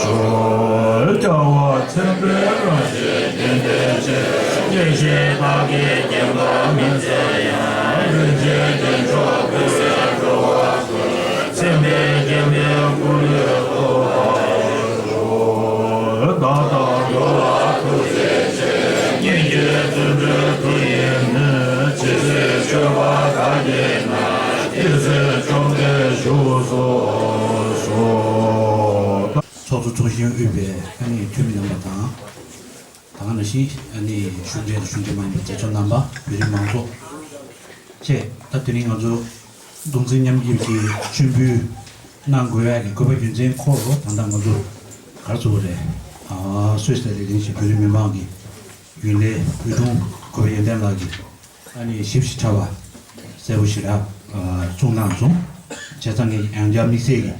ཕྱོགས། རྒྱལ་བ་མཚན་དཔེའི་རང་བཞིན་བརྒྱན་ཏེ་སྤྱན། སྐྱེ་ཤི་རྟག་གི་བརྒྱན་པ་མི་འཛད་ཡང་། རིན་ཆེན་རྒྱན་མཆོག་ཕུལ་བས་འགྲོ་བ་ཀུན། མཚན་དཔེས་བརྒྱན་པའི་སྐུ་ལུས་ཐོབ་པར་ཤོག། བདག་དང་འགྲོ་བ་ཐུགས་བརྩེ་ཆེ། སྙན་བརྒྱུད་བརྩོན་འགྲུས་མཐུ་ཡིས་ནི། ཇི་སྲིད་སྤྱོད་པ་བདག་གིས་ན། དེ་སྲིད་བཅོམ་ལྡན་བཞུགས་སུ་གསོལ། ཚོགས་གཙོ་ཚོགས་གཞོན་དབུས་པའི་ཨ་ནི་འཐུས་མི་རྣམ་པ་དང་། ད་ག་ནང་བཞིན་ཨ་ནི་གཞུང་འབྲེལ་དང་གཞུང་འབྲེལ་མ་ཡིན་པའི་མཛད་གཙོ་རྣམ་པ། བོད་རིགས་མང་ཚོགས་བཅས། ད་དེ་རིང་ང་ཚོ་གདུང་འཛིན་མཉམ་སྐྱེད་ཀྱི་མཆོད་འབུལ་གནང་དགོས་ཡ་གི་དགོས་པ་རྒྱུ་མཚན་སྐོར་ལ་ད་ལྟ་ང་ཚོ་ག་རེ་ཟེར་དགོས་རེད། ཨ་སུད་སི་ལ་རེ་རིང་ཞིག་བོད་རིགས་མི་མང་གི་རྒྱུན་ལས་བོད་དྲུང་གུས་པ་ཡོན་ཏན་ལགས་ཀྱིས་ཨ་ནི་ཞིབ་ཞིབ་ཕྲ་བ་གསལ་པོ་ཞེ་དྲག་གསུངས་གནང་སོང་། བྱས་ཙང་ངས་ཡང་བསྐྱར་དམིགས་བསལ་གྱི་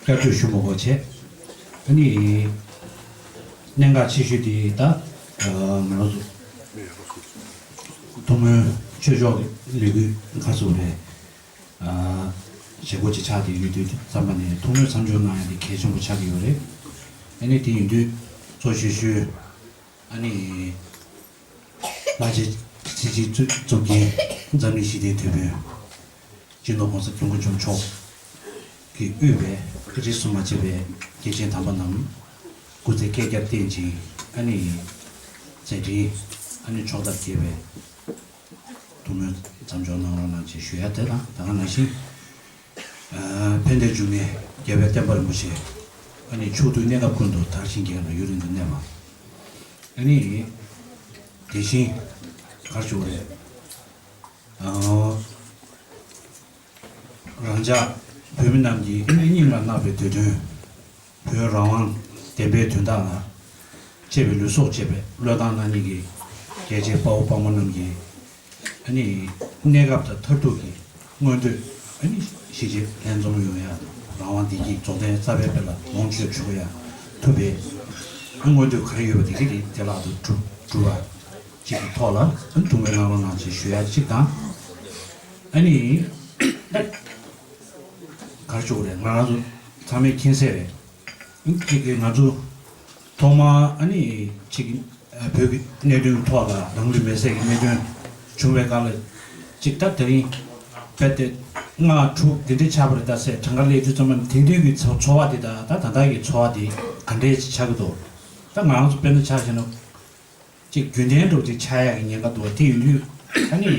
བསྐྱར་བཅོས་ཞུ་མ་དགོས་བྱས། ཨ་ནི་གནད་འགག་ཆེ་ཤོས་དེ་ད་ང་རང་ཚོ་ཐུན་མོང་ཆོས་ཕྱོགས་ཀྱི་ལས་འགུལ་ཁག་སོགས་རེད། བྱེད་སྒོ་ཅིག་ཆགས་བསྡད་ཡོད་དུས་ཙམ་པ་ནས་ཐུན་མོང་མཚམས་སྦྱོར་གནང་ཡ་དེ་གལ་ཆེན་པོ་ཆགས་ཀྱི་ཡོད་རེད། ཨ་ནི་དེ་ཡིན་དུས་གཙོ་ཆེ་ཤོས་ཨ་ནི་བླ་ཆེན་ ཕྱི་ཕྱི་གཙུག་གཙུག་རྒྱན་འཛམ་གླིང་ཞི་བདེའི་དེད་དཔོན་སྤྱི་ནོར་༸གོང་ས་༸སྐྱབས་མགོན་ཆེན་པོ་མཆོག་གིས་དབུས་པའི་རིས་སུ་མ་ཆད་པའི་རྒྱལ་ཆེན་དམ་པ་རྣམས་སྐུ་ཚེ་བསྐལ་བརྒྱར་བརྟན་ཅིང་། ཨ་ནི་མཛད་འཕྲིན་ཨ་ནི་ཕྱོགས་མཐར་འཁྱོལ་བའི་ཐུགས་སྨོན་མཚམས་འཇོག་གནང་རོགས་གནང་ཞེས་ཞུ་ཡ་དེ་དང་། ད་ག་ནང་བཞིན། ཨ། ཕན་བདེ་འབྱུང་གནས་རྒྱལ་བའི་བསྟན་པ་རིན་པོ་ཆེ། ཨ་ནི་ཕྱོགས་དུས་གནས་སྐབས་ཀུན་ཏུ་དར་ཞིང་རྒྱས་ལ་ཡུན་རིང་དུ་གནས་པ། ཨ་ནི་དེ་བཞིན་ག་རེ་ཞུ་དགོས་རེད། ཨ། རང་ཅག་བོད་མི་རྣམས་ཀྱི་སྙིང་ལ་བརྣག་པའི་འདོད་དོན། བོད་རང་དབང་བདེན་པའི་དོན་དག་ལ་གཅེས་པའི་ལུས་སྲོག་བཅད་པའི་བློས་བཏང་གནང་མཁན་གྱི་རྒྱལ་གཅེས་དཔའ་བོ་དཔའ་མོ་རྣམས་ཀྱི་ཨ་ནི་གནས་སྐབས་དང་མཐར་ཐུག་གི་མངོན་འདོད། ཨ་ནི་གཞིས་བྱེས་ལྷན་འཛོམས་ཡོང་ཡ་དང་། རང་དབང་བདེ་སྐྱིད་རྫོགས་ལྡན་རྩ་བའི་དཔལ་ལ་ལོངས་སྤྱོད་འཇུག་ཡ་ཐུབ་པའི་མངོན་འདོད་ག་རེ་ཡོད་པ་དེ་ག་དེ་བདེ་བླག་ཏུ་འགྲུབ་འགྲུབ་པ་ཅིག་གི་ཐོག་ལ། ཨ་ནི་ཐུགས་སྨོན་གནང་རོགས་གནང་ཞེས་ཞུ་ཡ་གཅིག་དང་། ཨ་ནི་ག་རེ་ཞུ་དགོས་རེད། ང་རང་ཚོ་ཚང་མས་མཁྱེན་གསལ་རེད། གཅིག་གིས་ང་ཚོ་ཐོག་མར་ཨ་ནི་གཅིག་བོད་ཀྱི་གནད་དོན་གྱི་ཐོག་ལ་རང་ལུས་མེར་སྲེག་གི་གནད་དོན་བྱུང་བའི་སྐབས་ལ། གཅིག་ད་དེ་རིང་རྦད་དེ་ལྔ་དྲུག་དེ་འདྲ་ཆགས་པ་རེད། ད་སེ་གྲངས་ཀ་སླེབས་དུས་ཙམ་པ་ནས་དེང་དུས་ཀྱི་ཚོ་ཚོར་བ་དེ་དང་ད་ད་ལྟ་གི་ཚོར་བ་དེ་ག་འདྲས་ཆགས་ཀྱི་འདུག་ད་ང་རང་ཚོ་དཔེར་ན་ཆ་བཞག་ན། གཅིག་རྒྱུན་ལྡན་འདྲ་པོ་ཅིག་ཆགས་ཡག་གི་ཉེན་ཁ་འདུག་དེ་ཡིན་དུས་ཨ་ནི་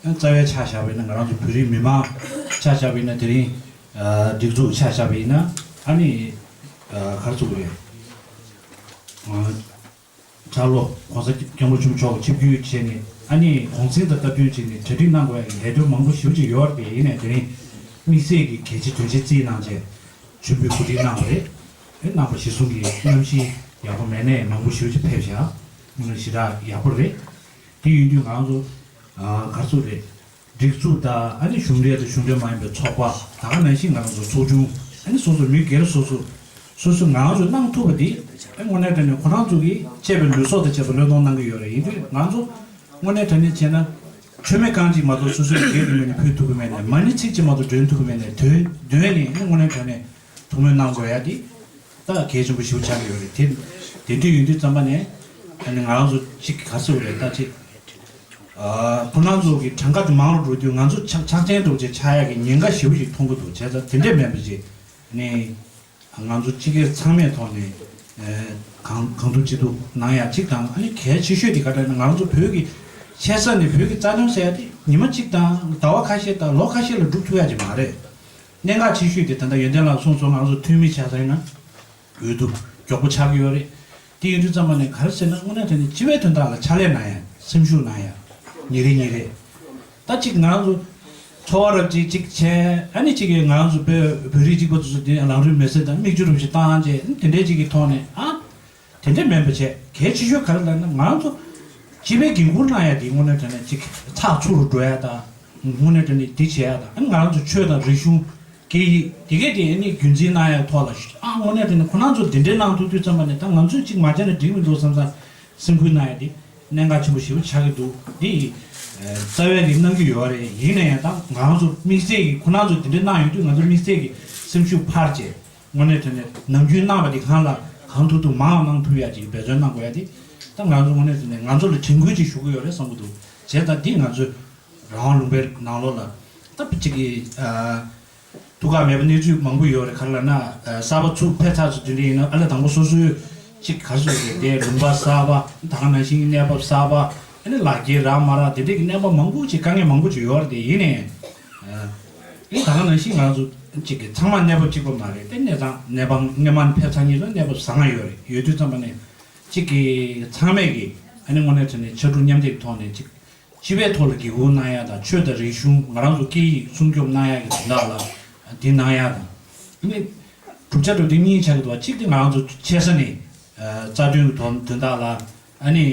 རྩ་བའི་ཆ་བཞག་པ་ཡིན་ན། ང་རང་ཚོ་བོད་རིགས་མི་མང་ཆ་བཞག་པ་ཡིན་ན། དེ་རིང་ཨ་སྒྲིག་འཛུགས་ཆ་བཞག་པ་ཡིན་ན། ཨ་ནི་ཨ་ག་རེ་ཟེར་དགོས་རེད། ཨ་འཆར་ལོ་༸གོང་ས་༸སྐྱབས་མགོན་ཆེན་པོ་མཆོག་ཆིབས་བསྒྱུར་བྱས་ནས། ཨ་ནི་གུང་སེང་དང་སྟབས་བསྟུན་བྱས་ནས་གྲ་སྒྲིག་གནང་དགོས་ཡག་གི་ལས་དོན་མང་པོ་ཞེ་པོ་ཅིག་ཡོད་རེད། ཡིན་ནའི་དེ་རིང་དམིགས་བསལ་གྱི་གལ་ཆེ་དོན་ཆེ་བརྩིས་གནང་བྱས། མཆོད་འབུལ་གོ་སྒྲིག་གནང་བ་རེད། ཨེ་རྣམ་པ་གཞི་བཟུང་གི་གནམ་གཤིས་ཡག་པོ་མེད་ནའི་མང་པོ་ཞེ་པོ་ཅིག་ཕེབས་བཞག་དངོས་གནས་ཞེ་དྲག་ཡག་པོ་རེད། དེ་ཡིན་དུས་ང་རང་ཚོ་ཨ་ག་རེ་ཟེར་དགོས་རེད། སྒྲིག་འཛུགས་དང་ཨ་ནི་གཞུང་འབྲེལ་དང་གཞུང་འབྲེལ་མ་ཡིན་པའི་ཚོགས་པ། ད་ག་ནང་བཞིན་ང་རང་ཚོ་ཚོགས་ཆུང་། ཨ་ནི་སོ་སོ་མི་སྒེར་སོ་སོ་སོ་སོ་ང་རང་ཚོ་གནང་ཐུབ་པ་འདི་ཨ་དངོས་གནས་དྲང་གནས་ཁོ་རང་ཚོ་གིས་གཅེས་པའི་ལུས་སྲོག་དང་བཅས་པ་བློས་གཏོང་གནང་གི་ཡོད་རེད། ཡིན་དུས་ང་ཚོ་དངོས་གནས་དྲང་གནས་བྱས་ན། མཆོད་མེ་རྐང་གཅིག་མ་གཏོགས་སོ་སོའི་སྒེར་གྱི་ངོས་ནས་ཕུལ་ཐུབ་ཀྱི་མེད་ནས། མ་ཎི་ཚིག་གཅིག་མ་གཏོགས་འདོན་ཐུབ་ཀྱི་མེད་ནས། དོན་དོན་ནི་དངོས་གནས་དྲང་གནས་ཐུགས་སྨོན་གནང་དགོས་ཡ་འདི་ད་གལ་ཆེན་པོ་ཞེ་པོ་ཆགས་ཀྱི་ཡོད་རེད། དེ་དེ་འདྲ་ཡིན་དུས་ཙམ་པ་ནས་ཨ་ནི་ང་རང་ཚོ་གཅིག་ག་རེ་ཟེར་དགོས་རེད། ད་གཅིག་ཨ་ཁོ་རང་ཚོ་གི་གྲངས་ཀ་དེ་མང་རུ་འགྲོ་དུས་ང་ཚོ་ཆག་ཆག་ཅན་འདྲ་པོ་ཅིག་ཆགས་ཡ་གི་ཉེན་ཁ་ཞེ་པོ་ཞིག་མཐོང་གི་འདུག་བྱས་ཙང་དེ་འདྲས་མིན་པ་ཅིག་ནི། ང་ཚོ་སྤྱི་སྒེར་ཚང་མའི་ཐོག་ནས་ཨ་གང་གང་ཐུབ་ཅི་ཐུབ་གནང་ཡ་གཅིག་དང་། ཨ་ནི་གལ་ཆེ་ཤོས་དེ་ག་རེ་ན། ང་ཚོ་བོད་ཀྱི་ཆེ་ས་ནས་བོད་ཀྱི་རྩ་དོན་ཟེར་ཡ་དེ་ཉི་མ་གཅིག་དང་ཟླ་བ་ཁ་ཤས་དང་ལོ་ཁ་ཤས་ལ་འགྲུབ་ཐུབ་ཡ་ཅིག་མ་རེད། གནད་འགག་ཆེ་ཤོས་དེ་ད་ལྟ་ཡོན་ཏན་ལགས་གསུངས་སོང་། ང་ཚོ་འཐུས་མི་ཆགས་ས་ཡིན་ན་འོས་བསྡུ་མགྱོགས་པོ་ཆགས་ཀྱི་ཡོད་རེད། དེ་ཡིན་དུས་ཙམ་པ་ནས་ག་རེ་ཟེར་ན། དངོས་གནས་དྲང་གནས་སྤྱི་པའི་དོན་དག་ལ་ཕྱག་ལས་གནང་ཡ། སེམས་ཤུགས་གནང་ཡ། ཉིན་རེ་ཉིན་རེ། ད་གཅིག་ང་རང་ཚོ་ཚོར་བ་རབ་ཅིག་གཅིག་བྱས། ཨ་ནི་གཅིག་གིས་ང་རང་ཚོ་བོད་བོད་རིགས་གཅིག་པ་ཚོ་དེ་ལམ་རིམ་མེ་སྲེག་དང་མིག་ཆུ་རུབ་ཞིག་བཏང་བྱས། དེ་འདྲའི་གཅིག་གི་ཐོག་ནས། ཨ་དེ་འདྲ་མིན་པ་བྱས། གལ་ཆེ་ཤོས་ག་རེ་ལབ་ན། ང་རང་ཚོ་སྤྱི་པའི་འགན་འཁུར་གནང་ཡ་དེ་དངོས་གནས་དྲང་གནས་གཅིག་ཚགས་ཚུད་རུ་འགྲོ་ཡ་དང་། དངོས་གནས་དྲང་གནས་དེ་བྱེད་ཡ་དང་། ཨ་ནི་ང་རང་ཚོ་ཆོས་དང་རིག་གཞུང་། སྐད་ཡིག་དེ་གས་དེ་ཨ་ནི་རྒྱུན་འཛིན་གནང་ཡ་ཐོག་ལ། ཨ་དངོས་གནས་དྲང་གནས་ཁོ་རང་ཚོ་དེ་འདྲའི་གནང་ཐུབ་དུས་ཙམ་པ་ནས། ད་ང་ཚོས་གཅིག་མ་བྱས་ན་འགྲིག་མི་འདུག་བསམ་བསམ་སེམས་ཁུར་གནང་ཡ་དེ་གནད་འགག་ཆེན་པོ་ཞེ་པོ་ཆགས་ཀྱི་འདུག་འདི་ཡི་རྩ་བའི་རིགས་གནང་གི་ཡོད་རེད། ཡིན་ན་ཡང་ད་ང་རང་ཚོ་དམིགས་བསལ་གྱི་ཁོ་རང་ཚོ་དེ་འདྲ་གནང་ཡོང་དུས་ང་ཚོ་དམིགས་བསལ་གྱི་སེམས་ཤུགས་འཕར་བྱས། དངོས་གནས་དྲང་གནས་ནམ་རྒྱུན་གནང་བ་དེ་གང་ལ་གང་ཐུབ་ཐུབ་མང་གནང་ཐུབ་ཡ་ཅིག་འབད་བརྩོན་གནང་དགོས་ཡ་དེ། ད་ང་ཚོ་དངོས་གནས་དྲང་གནས་ང་ཚོ་ལ་དྲན་སྐུལ་ཅིག་ཞུ་གི་ཡོད་རེད་བསམ་གྱི་འདུག་བྱས་ཙང་འདི་ང་ཚོའི་རང་དབང་ལུང་པའི་ནང་ལོགས་ལ་ད་ཅིག་གི་ཨ། ཐུགས་ཁག་མེད་པའི་གནས་ཚུལ་མང་པོ་ཡོད་རེད། ག་རེ་ལབ་ན། ཨ་གསར་པ་ཚུར་ཕེབས་ཚར་ཚུལ་དེ་འདྲ་ཡིན་ན། ཨ་ལས་དང་པོ་སོ་སོའི་ཅིག་ག་རེ་ཟེར་དགོས་རེད། དེ་ལུང་པ་གསར་པ། ད་ག་ནང་བཞིན་གནས་བབ་གསར་པ། ཨ་ནི་ལག་འཁྱེར་རག་མ་རག་དེ་འདྲ་གི་གནས་བབ་མང་པོ་ཅིག་དཀའ་ངལ་མང་པོ་ཅིག་ཡོད་རེད། དེ་ཡིན་ནའི་ཨ་ནི་ད་ག་ནང་བཞིན་ང་ཚོ་ཅིག་གི་ཚང་མ་གནས་བབ་གཅིག་པ་མ་རེད། དེ་གནས་སྟངས་གནས་སྟངས་སྔོན་མ་ནས་ཕེབས་ཚར་མཁན་ཚོ་གནས་བབ་བཟང་ང་ཡོད་རེད། ཡོད་དུས་ཙམ་པ་ནས་ཅིག་གི་ཚང་མས་ཀྱི་ཨ་ནི་དངོས་གནས་དྲང་གནས་ཕྱར་གྲུ་མཉམ་འདེགས་ཀྱི་ཐོག་ནས་ཅིག་སྤྱི་པའི་ཐོག་ལ་འགན་འཁུར་གནང་ཡ་དང་། ཆོས་དང་རིག་གཞུང་། ང་རང་ཚོ་སྐད་ཡིག་སྲུང་སྐྱོབ་གནང་ཡ་གི་དོན་དག་ལ་འདི་གནང་ཡ་དང་། ཨ་ནི་གྲུབ་ཆ་གྲུབ་དེ་གཉིས་ཆགས་ཀྱི་འདུག་བ། གཅིག་དེ་ང་རང་ཚོ་ཆེ་ས་ནས་ཨ་རྩ་དོན་གྱི་དོན་དོན་དག་ལ་ཨ་ནི་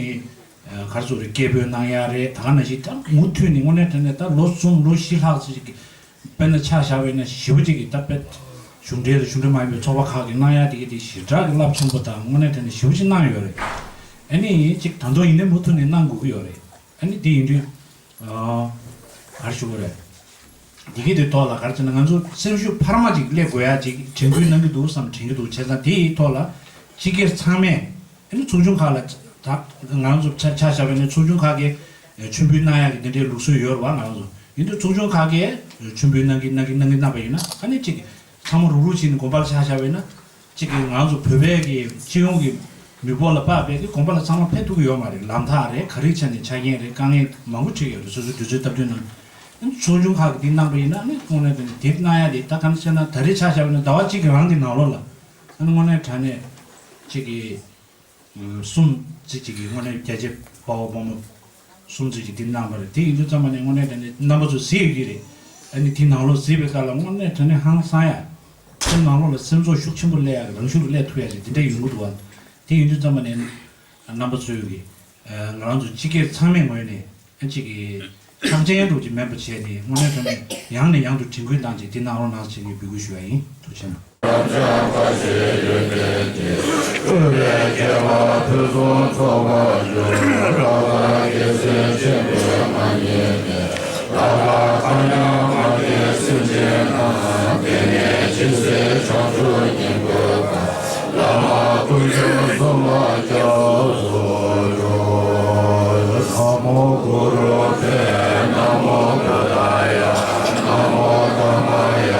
ཨ་ག་རེ་ཟེར་དགོས་རེད། སྐད་འབོད་གནང་ཡ་རེད། ད་ག་ནང་བཞིན་ད་མུ་མཐུད་ནས་དངོས་གནས་དྲང་གནས་ད་ལོ་གསུམ་ལོ་བཞི་ལྷག་ཙམ་ཞིག་གི་དཔེར་ན་ཆ་བཞག་པ་ཡིན་ན་ཞེ་པོ་ཅིག་གི་ད་དཔེ་གཞུང་འབྲེལ་དང་གཞུང་འབྲེལ་མ་ཡིན་པའི་ཚོགས་པ་ཁག་གིས་གནང་ཡ་དེ་གི་དེ་ཞེ་དྲག་གི་རླབས་ཆེན་པོ་དང་། དངོས་གནས་དྲང་གནས་ཞེ་པོ་ཅིག་གནང་ཡོད་རེད། ཨ་ནི་ཅིག་ད་དུང་ཡིན་ནའི་མུ་མཐུད་ནས་གནང་དགོས་ཀྱི་ཡོད་རེད། ཨ་ནི་དེ་ཡིན་དུས་ཨ་ག་རེ་ཞུ་དགོས་རེད། འདི་གི་དེ་ཐོག་ལ་ག་རེ་ཟེར་ན། ང་ཚོ་སེམས་ཤུགས་འཕར་མ་ཅིག་སླེབས་དགོས་ཡ་ཅིག་དྲན་སྐུལ་གནང་གི་འདུག་བསམ་དྲན་གྱི་འདུག་བྱས་ཙང་དེའི་ཐོག་ལ་སྤྱི་སྒེར་ཚང་མས། ཨ་ནི་ཚོགས་ཆུང་ཁག་ལ་ད་ང་རང་ཚོ་ཆ་ཆ་བཞག་པ་ཡིན་ན། ཚོགས་ཆུང་ཁག་གི་ མཆོད་འབུལ་གནང་ཡག་གི་འདི་འདྲའི་ལུགས་སྲོལ་ཡོད་རེད་བ། ང་རང་ཚོ་ཡིན་དུས་ཚོགས་ཆུང་ཁག་གིས་མཆོད་འབུལ་གནང་གི་གནང་གི་གནང་གི་གནང་པ་ཡིན་ན། ཨ་ནི་གཅིག་ཚང་མ་རུག་རུག་བྱས་ནས་དགོན་པ་ལ་ཆ་བཞག་པ་ཡིན་ན། གཅིག་གིས་ང་ཚོ་བོད་པའི་གི་སྤྱི་ཡོངས་ཀྱི་མི་འབོར་ལ་དཔག་པའི་གི་དགོན་པ་ལ་ཚང་མ་ཕེབས་ཐུབ་ཀྱི་ཡོད་མ་རེད། ལམ་ཐག་རེད། ག་རེ་ཆ་ནས་ཆ་རྐྱེན་རེད། དཀའ་ངལ་མང་པོ་འཕྲད་ཀྱི་ཡོད་རེད། སོ་སོའི་དུས་ཚོད་སྟབས་བསྟུན་གནང་། ཨ་ནི་ཚོགས་ཆུང་ཁག་གིས་འདི་གནང་པ་ཡིན་ན། ཨ་ནི་དངོས་གནས་དྲང་གནས་འདི་གནང་ཡ་དེ་ད་ག་འདྲ་བྱས་ན། ད་རེས་ཆ་བཞག་པ་ཡིན་ན་ཟླ་བ་གཅིག་གི་རང་གི་ནང་ལོགས་ལ། ཨ་ནི་དངོས་གནས་དྲང་གནས་གཅིག་གི་གསུམ་ཙམ་ཅིག་གི་དངོས་གནས་རྒྱ་ཆེ་དཔའ་བོ་དཔའ་མོ་གསུམ་ཙམ་ཅིག་འདི་གནང་བ་རེད། དེ་ཡིན་དུས་ཙམ་པ་ནས་དངོས་གནས་དྲང་གནས་རྣམ་པ་ཚོ་གཟིགས་ཡོད་ཀྱི་རེད། ཨ་ནི་དེ་ནང་ལོགས་གཟིགས་པའི་སྐབས་ལ་དངོས་གནས་དྲང་གནས་ཧང་སང་ཡ། དེ་ནང་ལོགས་ལ་སེམས་ཚོར་ཤུགས་ཆེན་པོ་སླེབས་ཡ་གི། རང་ཤུགས་སླེབས་ཐུབ་ཡ་ཅིག་དེ་འདྲ་ཡོང་གི་འདུག་བ། དེ་ཡིན་དུས་ཙམ་པ་ནས་རྣམ་པ་ཚོས་ཀྱི་ང་རང་ཚོ་སྤྱི་སྒེར་ཚང་མའི་ངོས་ནས། ཨ་གཅིག་གིས་ཐམས་ཅད་འགྲོ་གཅིག་མིན་པ་བྱས་ཏེ། དངོས་གནས་དྲང་གནས་ཡང་ནས་ཡང་དུ་དྲན་སྐུལ་བཏང་བྱས་འདི་གནང་རོགས་གནང་ཞེས་ངས་འབོད་སྐུལ་ཞུ་བ་ཡིན། ཐུགས་རྗེ་ཆེ་གནང་། ན་མོ་གུ་རུ་བྷྱཿ། ན་མོ་བུདྡྷཱ་ཡ། ན་མོ་དྷརྨཱ་ཡ།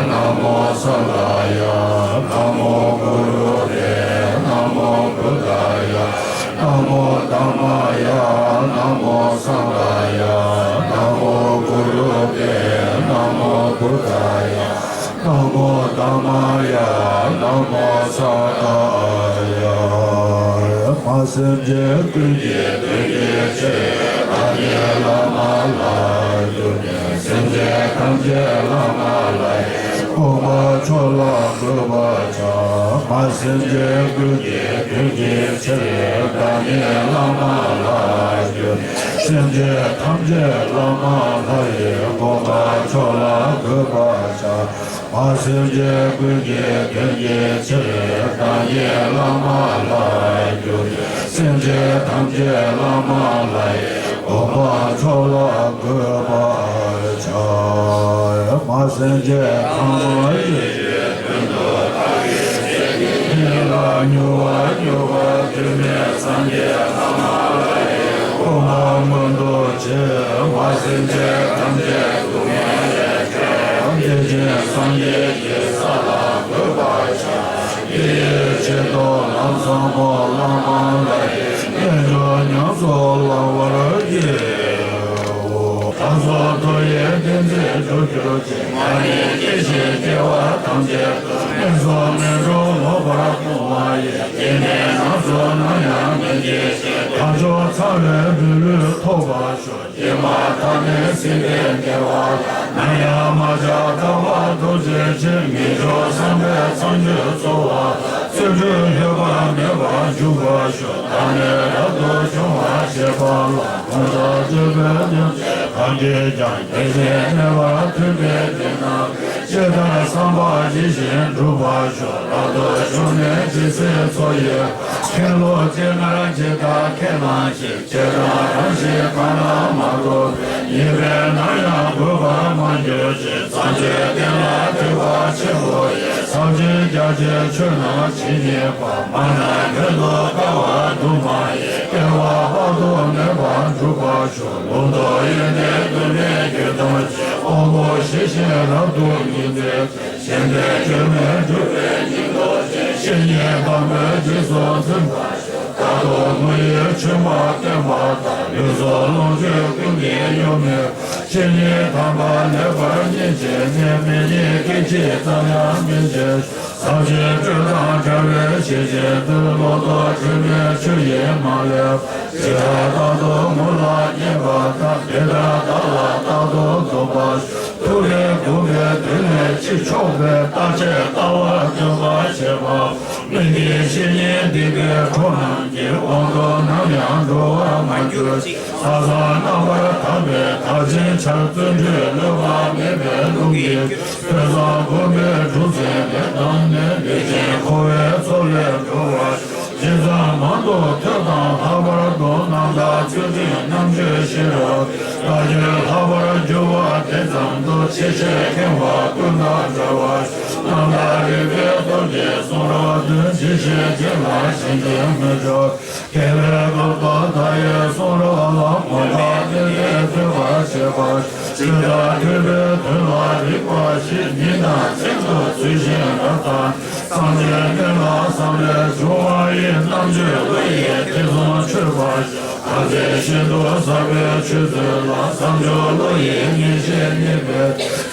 ན་མོ་སངྒྷཱ་ཡ། ན་མོ་གུ་རུ་བྷྱཿ། ན་མོ་བུདྡྷཱ་ཡ། ན་མོ་དྷརྨཱ་ཡ། ན་མོ་སངྒྷཱ་ཡ། ན་མོ་གུ་རུ་བྷྱཿ། ན་མོ་བུདྡྷཱ་ཡ། ན་མོ་དྷརྨཱ་ཡ། ན་མོ་སངྒྷཱ་ཡ། མ་སེམས་ཅན་ཀུན་གྱི་དོན་གྱི་ཕྱིར། བདག་ཉིད་བླ་མ་ལ་བསྐྱབས་ནས། སེམས་ཅན་ཐམས་ཅད་བླ་མ་ལྷ་ཡི་དགོངས་པ་མཆོག་ལ་འགོད་པར་བྱ། མ་སེམས་ཅན་ཀུན་གྱི་དོན་གྱི་ཕྱིར། བདག་ཉིད་བླ་མ་ལ་བསྐྱབས་ནས། སེམས་ཅན་ཐམས་ཅད་བླ་མ་ལྷ་ཡི་དགོངས་པ་མཆོག་ལ་འགོད་པར་བྱ། མ་སེམས་ཅན་ཀུན་གྱི་དོན་གྱི་ཕྱིར། བདག་ཉིད་བླ་མ་ལ་བསྐྱབས་ནས། སེམས་ཅན་ཐམས་ཅད་བླ་མ་ལྷ་ཡི་དགོངས་པ་མཆོག་ལ་འགོད་པར་བྱ། མ་སེམས་ཅན་ཐམས་ཅད་ཀུན་ཏུ་བདག་གིས་བསྐྱབས་ནས། ཉེ་ལ་མྱུར་བར་མྱུར་བར་ཐུབ་པའི་སངས་རྒྱས་བླ་མ་ལྷ་ཡི་དགོངས་པ་མངོན་དུ་བྱས། མ་སེམས་ཅན་ཐམས་ཅད་སྡུག་བསྔལ་ལས་བསྐྱབ་པ། བདེ་ཆེན་སངས་རྒྱས་ཀྱི་ས་ལ་འགོད་པར་བྱ། དེ་ཡི་ཆེད་དུ་ལམ་བཟང་པོ་བླ་མ་ལྷ་ཡི་རྣལ་འབྱོར་ཉམས་སུ་བླང་བར་བགྱིའོ། བདག་སོགས་མཐོ་རིས་བསྟན་འཛིན་མཆོག་གྱུར་ཅིང་། མ་ཎི་བསྐྱེད་ཅིང་སྐྱེ་བ་ཐམས་ཅད་དུ། ངན་སོང་ངན་འགྲོ་ལོག་པར་སྤོང་བ་ཡི། སྐྱེ་གནས་རྣམས་སུ་ནམ་ཡང་མི་སྐྱེ་ཞིང་། དལ་འབྱོར་ཚངས་པའི་མི་ལུས་ཐོབ་པར་ཤོག། སྐྱེས་མ་ཐག་ནས་སྲིད་པའི་བདེ་བ་ལ། ནམ་ཡང་མ་ཆགས་རྟག་པར་ཐོབ་བྱའི་ཕྱིར། ངེས་འབྱུང་བསམ་པའི་མཚན་བརྗོད་གསོལ་བ་དང་། བརྩོན་འགྲུས་ལྷོད་པ་མེད་པར་འཇུག་པར་ཤོག། བདག་ནི་རབ་ཏུ་བྱུང་བ་ཞེས་པ་ལ། ཀུན་བཟང་སྤྱོད་པའི་དོན་བྱེད་ཐམས་ཅད་ཀྱང་། བདེ་ཆེན་གནས་པར་མཐུན་པའི་དེ་རྣམས་ཀྱིས། ཇི་ལྟར་བསམ་པ་ཇི་བཞིན་འགྲུབ་པར་ཤོག། རབ་ཏུ་བྱུང་ནས་ཇི་སྲིད་འཚོ་ཡི། མཁན་སློབ་སྤྱན་སྔར་ཇི་ལྟར་ཁས་བླངས་ཤིང་། ཇི་ལྟར་རང་བཞིན་གང་ལ་མ་ལྟོས་པའི། ཉེས་པས་ནམ་ཡང་གོས་པར་མ་གྱུར་ཅིག། བཟང་སྤྱོད་བསྟན་ལ་ཐོས་པ་ཆེན་པོ་ཡི། ཟབ་ཅིང་རྒྱ་ཆེའི་ཆོས་རྣམས་ཇི་སྙེད་པ། མ་ན་བོད་དུ་དཀའ་བ་དུ་མ་ཡི། སྐལ་བ་དཔག་ཏུ་མེད་པར་འགྲུབ་པར་ཤོག། ལུང་རྟོགས་ཡོན་ཏན་དུ་མས་བརྒྱུད་གཏམས་ཤིང་། དབང་པོ་ཞི་ཞིང་རབ་ཏུ་ཉིད་འདོད་ཅིང་། གཞན་དོན་གྱུར་མོས་སྒྲུབ་པའི་སྙིང་སྟོབས་ཅན། བཤེས་གཉེན་དམ་པའི་རྗེས་སུ་འཛིན་པར་ཤོག། རྟག་ཏུ་མུ་ཡི་ཆོས་མ་བསྟན་པ་དང་། ལུས་སྲོག་ལོངས་སྤྱོད་ཀུན་གྱི་གཡོ་མེད་པར། བཤེས་གཉེན་དམ་པ་ལེགས་པར་བསྙེན་བྱས་ནས། མི་ཉིད་སྐད་ཅིག་ཙམ་ཡང་མི་འབྱལ་ཞིང་། ཟབ་ཅིང་སྤྲོས་དང་བྲལ་བའི་ཤེས་བཞིན་དུ། ལོག་རྟོག་འཁྲུལ་མེད་ཆོས་ཡིན་མ་བསླད་པར། ཇི་ལྟར་རྟག་ཏུ་ངུ་ལ་སྙན་པ་དང་། དེ་ལྟར་བདག་ལ་རྟག་ཏུ་འཛུམ་པར་ཤོག། ཐུབ་པས་བསྒོམས་པའི་དུས་ནས་ཕྱིར་ཕྱོགས་པའི། རྟག་ཆད་ལྟ་བ་སྟོན་པར་བྱེད་པ། མི་དགེ་བཤེས་གཉེན་སྡིག་པའི་གྲོགས་རྣམས་ཀྱི། དབང་དུ་ནམ་ཡང་འགྲོ་བར་མ་གྱུར་ཅིག། ས་གསུམ་རྣམ་པར་དག་པའི་བདག་ཆེན་ཆར། བརྩོན་འགྲུས་ལྷོད་པ་མེད་པའི་རླུང་གིས་གྱུར། ཐོས་བསམ་སྒོམ་པའི་གྲུ་གཟིངས་ལས་བཏང་ནས། ལུས་ཅན་འཁོར་བའི་མཚོ་ལས་སྒྲོལ་བར་ཤོག། ཇི་ཙམ་མང་དུ་ཐོས་དང་ལྷག་པར་དུ་རྣམ་ཐར་ཚུལ་ཁྲིམས་རྣམ་དཔྱོད་ཤེས་རབ་ལྟ་བརྒྱུད་ལྷག་པར་གྱུར་པ་དེ་ཙམ་དུ་ཆེ་ཆེར་མཁྱེན་པ་ཀུན་དང་འདྲ་བར་རྣམ་ཐར་རིགས་པའི་སྟོབས་ཀྱིས་གསུང་རབ་བདུན་ཇི་བཞིན་རྗེས་ལ་བྱིན་གྱིས་མི་འཇོམས། དགེ་བའི་བློ་ལྡོག་མཐའ་ཡས་གསུང་རབ་ལ་མོས་པ་ཏན་ཏན་ཐོས་པར་བྱེད་པ། ཇི་ལྟར་ཐོས་པའི་དོན་ལ་རིགས་པ་བཞི་ཉིན་དང་མཚན་དུ་ཚུལ་བཞིན་བསླབ་དང་། སངས་རྒྱས་སྨན་བླ་བསམ་པས་བྱུང་བ་ཡི་རྣམ་དཔྱོད་བློ་ཡིས་ཐེ་ཚོམ་ཆོད་པ། ཐམས་ཅད་ཤིན་ཏུ་ཟབ་པའི་ཆོས་ཚུལ་ལ་བསམ་བརྗོད་བློ་ཡིས་ངེས་ཤེས་རྙེད་པའི་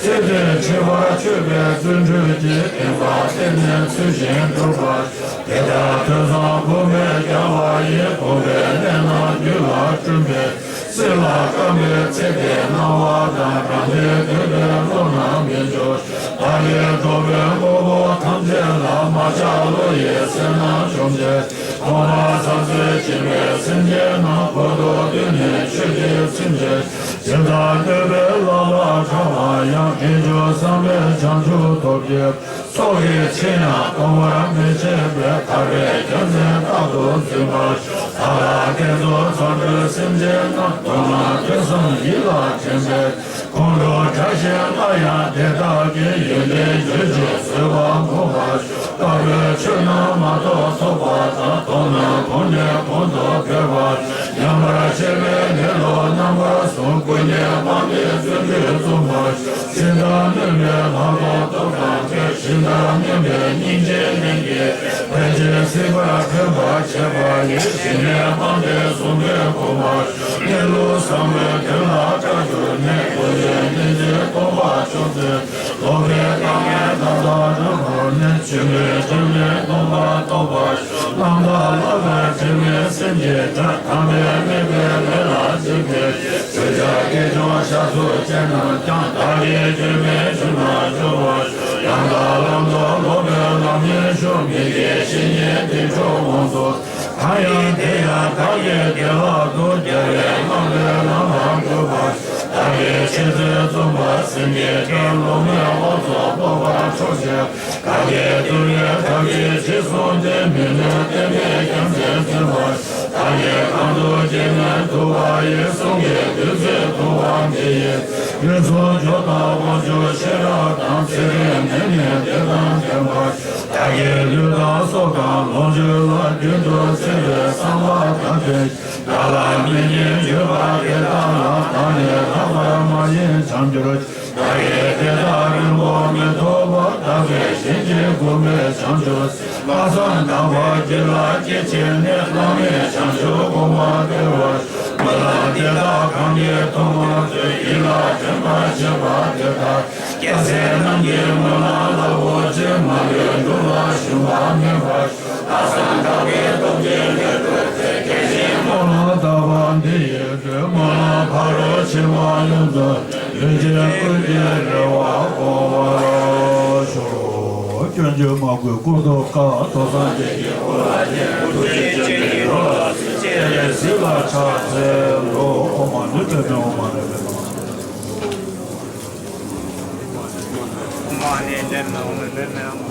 ཚེ་དོན་ཁྱད་པར་ཆོད་པའི་བརྩོན་འགྲུས་ཀྱིས་བསྟན་པ་བརྟན་ནས་ཚུལ་བཞིན་སྒྲུབ་པ། དེ་ལྟར་ཐོས་བསམ་སྒོམ་པས་རྒྱལ་བ་ཡི་གོ་བའི་གནས་རྣམས་རྒྱུད་ལ་བསྐྲུན་པའི་སྲིད་ལ་བརྐམ་པའི་ཚེ་འདིའི་སྣང་བ་དང་རང་འདྲའི་འདོད་པའི་བློ་རྣམས་མི་འབྱོར། བདག་གིས་འགྲོ་བའི་དངོས་པོ་ཐམས་ཅད་ལ་མ་ཆགས་བློ་ཡི་སེམས་རྣམས་བཅོམ་སྟེ། མཐོང་བ་ས་སྲོད་འཆིང་བའི་སེམས་ཅན་རྣམས་འཁོར་དུ་བཏུལ་ནས་ཆོས་ཀྱི་ཚུལ་འཆད། ཇི་ལྟར་གནོད་པའི་ལག་ལ་ཁྲག་ལ་ཡང་། མི་འགྱུར་བསམ་པས་བྱང་ཆུབ་ཐོབ་ཀྱི། ཚོགས་ཀྱི་ཆེད་ཡང་གཏོང་བར་མི་བྱེད་པའི། ཐར་པའི་རྒྱལ་མཚན་རྟག་ཏུ་འཛིན་པ། བདག་ལ་བསྟེན་རྫོགས་ཚངས་པའི་སེམས་ཅན་རྣམས། མདོ་སྔགས་ཐོས་བསམ་ཡིད་ལ་དྲན་པས། ཁོང་ཁྲོ་དགྲ་གཤེ་ལ་ཡང་དེ་དག་གིས། ཡོན་ཏན་བརྗོད་ཅིང་བཟོད་པ་འགོག་པར་ཤོག། དཀར་པོའི་ཆོས་རྣམས་མ་ཐོབ་ཐོབ་པ་དང་། ཐོབ་རྣམས་གོང་ནས་གོང་དུ་འཕེལ་བར། ཉམས་པར་བྱེད་པའི་ལེ་ལོ་རྣམ་པར་གསུམ། ཀུན་ནས་སྤངས་ཏེ་བརྩོན་འགྲུས་རྩོམ་པར་ཤོག། སྲིད་མཐའ་གནོན་པའི་ལྷ་ཚོགས་སྟོབས་དང་བཅས། ཞིང་དང་མཉམ་པའི་སྙིང་རྗེའི་ལས་ཀྱིས། ཕན་ཕྱིར་སྲིད་པར་ཕན་པར་བྱེད་པ་ཡི། ཞི་གནས་སྤངས་ཏེ་ཟུང་འབྲེལ་སྒོམ་པར་ཤོག། གནས་ལུགས་ཟབ་མོའི་དོན་ལ་སྐྲག་གྱུར་ནས། ཀུན་ནས་གནོད་འཚེ་སྟོང་པ་བྱུང་ཚེ། ལོག་པའི་རྟགས་ངན་མཐའ་དག་རབ་བསྒྲོལ་ནས། ཆོས་མིན་དྲི་མེད་སྟོང་པ་རྟོགས་པར་ཤོག། རྣམ་དག་ལག་པའི་དྲི་མེད་སེམས་ཀྱི་དགྲ། དམ་པའི་དམིགས་པའི་ལས་ལ་འཇིགས་པའི། འདོད་ཆགས་སྐྱེས་སྐྱོང་བཤགས་སོ་ཅན་རྣམས་ཀྱང་། བདག་གིས་གྱུར་མེད་འབྱུང་བར་འགྱུར་བར་ཤོག། ཡང་དག་ལམ་དུ་ལོག་པའི་ལམ་ཉེར་ཞུགས། མི་དགེ་བཤེས་གཉེན་སྡིག་གྲོགས་དབང་དུ། གང་ཡིན་དེ་ཡང་བདག་གི་བདེ་བླག་ཏུ། རྒྱལ་བའི་བསླབ་པའི་ལམ་ལ་འགོད་པར། བདག་གིས་འཆད་རྩོད་རྩོམ་པ་སེམས་ཀྱི་དགྲ། ལོག་སྨྲའི་དབང་དུ་ལོག་པར་འཕྲོག་བྱེད། བདག་གིས་བཏུལ་བའི་ཐབས་ཀྱིས་རྗེས་བཟུང་སྟེ། མི་གནོད་བསྟན་པའི་རྒྱལ་མཚན་འཛིན་པར། བདག་གིས་གང་དུ་སྐྱེས་ནས་ཐུབ་པ་ཡི། གསུང་གི་བདུད་རྩིས་ཐུབ་དབང་འདི་ཡིས། རིགས་གསུམ་སྐྱོབ་དང་དབང་ཕྱུག་ཤེས་རབ་དང་། ཚེ་རིང་ནད་མེད་བདེ་དང་ལྡན་པར། བདག་གི་ལུས་དང་སྲོག་དང་ལོངས་སྤྱོད་ལ། རྒྱུན་དུ་འཚེ་བའི་བསམ་པ་དག་བྲལ། བདག་ལ་མི་སྙན་བརྗོད་པ་དེ་དག་ལ། བདག་ནི་ལྷག་པར་མ་ཡེངས་བྱམས་གྱུར་ཅིག། བདག་གིས་དེ་དག་རིང་པོ་མི་ཐོགས་པར། བདག་གིས་བྱིན་གྱིས་བསྐུལ་བས་བྱང་ཆུབ། ལྷག་བསམ་དག་པ་བགྱིས་ལ་སྐྱེ་མཆེད་ནས། བླ་མེད་བྱང་ཆུབ་གོང་མ་འཕེལ་བར་ཤོག། སྨོན་ལམ་དེ་དག་གང་གིས་ཐོབ་མ་ཐོས། ཡིད་ལ་དྲན་པར་བྱེད་པ་དེ་དག། སྐྱ་སེར་རྣམས་ཀྱི་སྨོན་ལམ་རླབས་པོ་ཆེ། མ་ལུས་འགྲོ་ལ་ཞུམ་པ་མེད་པར་ཤོག། ལྷག་བསམ་དག་པའི་སྟོབས་ཀྱིས་ལས་སྒྲུབ་སྟེ། དགེ་བཤེས་སྨོན་ལམ་དག་པ་འདི་ཡི་སྒྲོན། སྨོན་ལམ་ཕ་རོལ་ཕྱིན་པ་ཡོངས་སུ། ལུས་ཅན་ཀུན་གྱི་རེ་བ་སྐོང་བར་ཤོག། སྐྱོན་བརྗོད་མ་དགོས་སྐུ་མདོག་དཀར། ཐོབ་བཟང་སྤྱན་གྱི་འོད་ལ་བརྟེན། ཐུགས་རྗེ་ཅན་གྱི་རོ་ལ་སོགས། སྤྱན་རས་གཟིགས་ལ་ཕྱག་འཚལ་ལོ། ཨོཾ་མ་ཎི་པདྨེ། ཨོཾ་མ་ཎི་པདྨེ།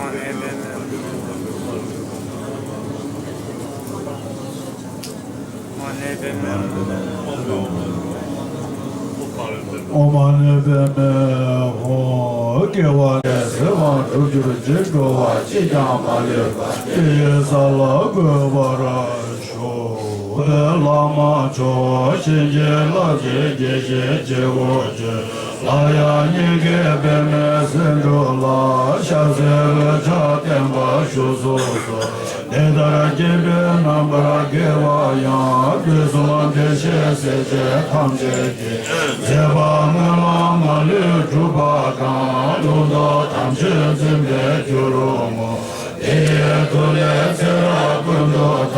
ཨོཾ་མ་ཎི་པདྨེ་ཧཱུྃ། དགེ་བ་ལས་ཟད་པ་འགྲུབ་གྱུར་ཅིག་འགྲོ་བ་གཅིག་ཀྱང་མ་ལུས་པ་དེ་ཡི་ས་ལ་འགོད་པར་ཤོག་བླ་མ་མཆོག་བྱིན་གྱིས་བརླབ་ཀྱི་དགེ་བཤེས་སྐྱེས་བུ་ཁྱོད། སླར་ཡང་སྙིང་གའི་པདྨའི་སེང་འབྲུག་ལ། ཤ་ཟའི་རོལ་ཆ་བརྟན་པར་བཞུགས་སུ་གསོལ། འདི་ལྟར་སྐྱེས་པའི་རྣམ་པར་རྒྱལ་བ་ཡང་། དུས་གསུམ་བདེ་གཤེགས་སྲས་བཅས་ཐམས་ཅད་ཀྱི། མཛད་པ་སྨོན་ལམ་མ་ལུས་འགྲུབ་པ་དང་། ལུང་རྟོགས་དམ་ཆོས་འཛིན་པའི་རྒྱུ་རུ་བསྔོ། དེ་ཡི་མཐུ་ལས་ཚེ་རབས་ཀུན་ཏུ་བདག་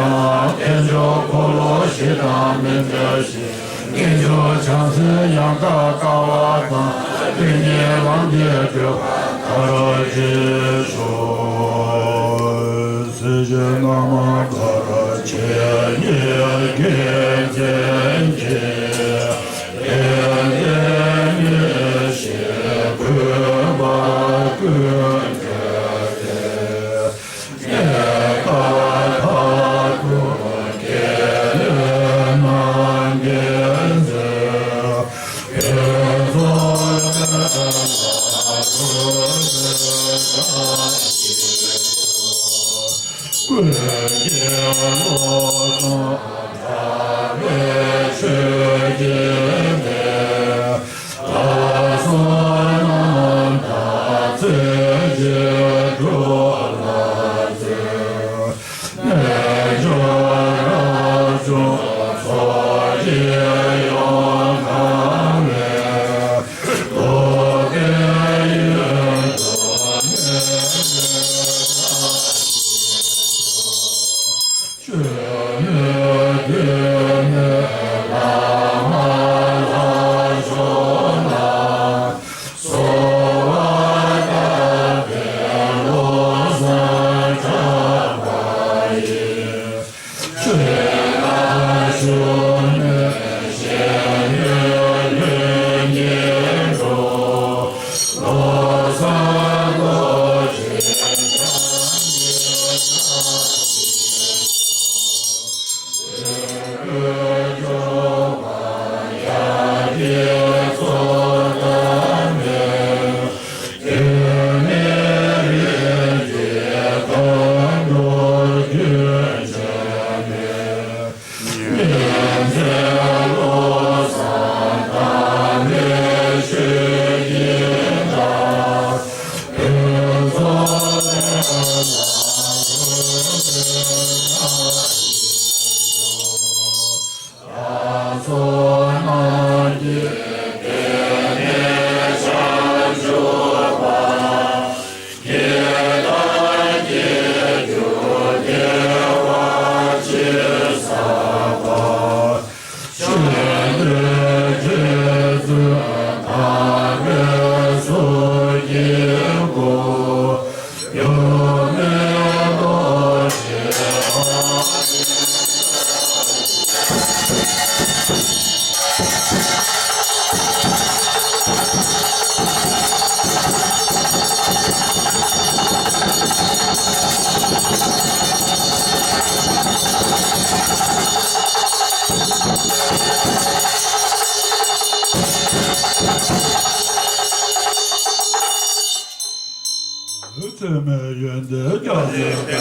དལ་འབྱོར་འཁོར་ལོ་བཞི་དང་མི་འབྲལ་ཞིང་། དཀོན་མཆོག་བྱང་སེམས་ཡང་དག་ལྟ་བ་དང་། དེ་ཉིད་ལམ་གྱི་བགྲོད་པ་མཐར་ཕྱིན་ཤོག་སྲས་བཅས་རྣམས་གར་བྱོན་ནས་དགེ་མཚན་གྱི་ཕན་བདེ་ཉེར་བཞེས་གུས་པ་ཀུན་གྱི་སྟེ། ཚད་མེད་ཡོན་ཏན་རྒྱ་ཆེན་ཏེ་ལ་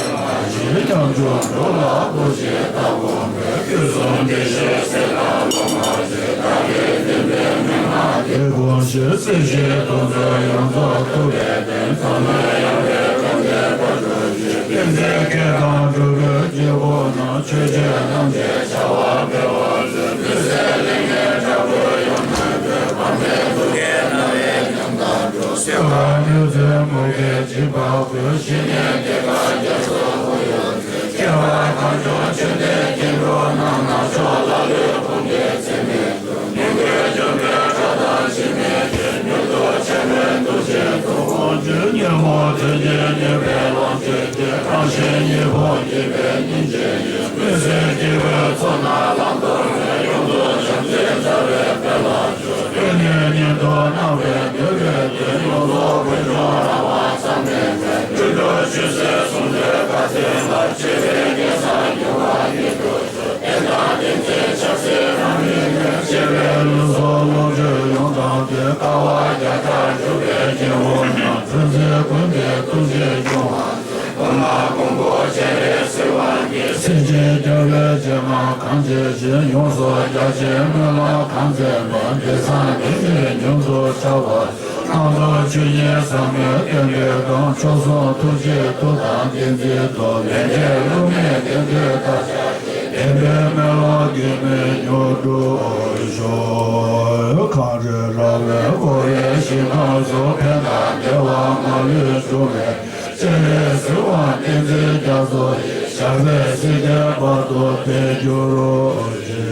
ཞེས་སྙོམས་འཇུག་འགྲོ་ལ་གོ་ཞེས་བཏགས་པ་མེད། དུས་གསུམ་བདེ་གཤེགས་སྲས་དང་སློབ་མ་ཆོས་བདག་གིས་བསྟན་པའི་མན་ངག་དེ་ཀུན་ཤེས་སྲིད་ཞིའི་དུས་མཚོན་ཡོངས་རྫོགས་ཐུབ་པའི་བསྟན། ཚངས་པའི་དབྱངས་ལས་སྐད་ཅིག་ཕར་འགྲོ་ཞིང་། ཏིང་འཛིན་སྐད་དང་འགྲོ་བའི་སྐྱེ་བོ་རྣམས། ཆོས་བརྒྱད་ཐམས་ཅད་བྱ་བ་སྤེལ་བར་མཛད། བདུད་སྲིན་གླིང་བའི་དྲག་པོའི་ཡུལ་དུ་བྲོས། ཕམ་པའི་གདུལ་དཀའི་རྣ་བའི་ཉམས་དང་འགྲོགས། སྲིད་པ་མྱོས་བྱེད་མུ་གེས་འཇིགས་པ་ཀུན། ཞི་གནས་བདེ་དཀར་རྒྱ་མཚོ་དབུས་ཡོངས་མཛད། སྐྱེ་བ་གང་བྱུང་ཆོས་འདི་སྙན་སྒྲོག་གནང་། ནག་ཕྱོགས་ལ་ལུས་ཕུང་འདི་ཚེ་མེད་དུ། ཉིང་ཁུ་འཇོམས་པའི་ཁྲོ་དང་འཆི་མེད་ཀྱི། མྱུར་དུ་འཆི་མེད་ཐུགས་རྗེའི་གདུང་བ་འཇུག། ཉོན་མོངས་མཐུ་རྐྱེན་ཉེས་པའི་ལོངས་སྤྱོད་ཀྱི། རང་གཞན་གཉིས་ཕུང་སྐྱིད་པའི་སྙིང་རྗེ་ཡིས། མི་བཟོད་སྐྱེ་བོའི་ཚོགས་རྣམས་ལམ་དུ་སྨིན། ཡོངས་སུ་བྱང་ཆུབ་མཛད་པའི་དཔལ་ལ་འཇུག། སྐུ་ནི་མཉན་དུ་སྣང་བའི་འདོད་པའི་དོན། ཡོངས་རྫོགས་ཀུན་འབྱུང་རང་དབང་ཚད་མེད་པས། སྤྲུལ་སྐུ་ ཞིང་ཡོངས་སུ་རྒྱ་ཆེའི་སྨོན་ལམ་གང་མཛད་པ། འདི་སང་དེ་ཉིད་མྱུར་དུ་བྱ་བར། རྣམ་རྟོག་ཆོས་ཉིད་ཟབ་མོའི་བསྟན་པའི་དང་། མཆོག་ཟུང་ཐུགས་རྗེའི་མཐུ་དང་བསྟན་འཛིན་ཏོག་ལན་ཆད་བསླུ་མེད་བདེན་མཐུས་བདག་ཅག་གི། བདེན་པའི་སྨོན་ལམ་གེགས་མེད་མྱུར་འགྲུབ་ཤོག་གངས་རི་ར་བས་བསྐོར་བའི་ཞིང་ཁམས་སུ། ཕན་དང་བདེ་བ་མ་ལུས་འབྱུང་བའི། སྤྱན་རས་གཟིགས་དབང་བསྟན་འཛིན་རྒྱ་མཚོ་ཡི། ཞབས་པད་སྲིད་མཐའི་བར་དུ་བརྟན་གྱུར་ཅིག་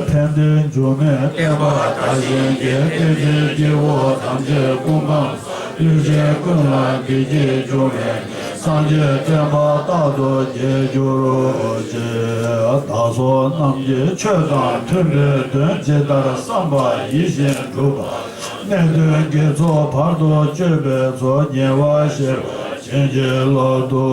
ཕན་བདེའི་འབྱུང་གནས་བསྟན་པ་དར་ཞིང་རྒྱས། བསྟན་འཛིན་སྐྱེས་བུ་ཐམས་ཅད་སྐུ་ཁམས་སུ། ལུས་ཅན་ཀུན་ལ་བདེ་སྐྱིད་འབྱུང་བའི། སངས་རྒྱས་བསྟན་པ་རྟག་ཏུ་རྒྱས་གྱུར་ཅིག་བདག་སོགས་རྣམས་ཀྱི་ཆོས་དང་མཐུན་པའི་དོན། ཇི་ལྟར་བསམ་པ་ཡིད་བཞིན་འགྲུབ་པ། གནད་དོན་དགེ་ཚོགས་བར་དུ་གཅོད་པའི་ཚོགས། ཉེ་བར་ཞི་བ་བྱིན་གྱིས་བརླབ་ཏུ་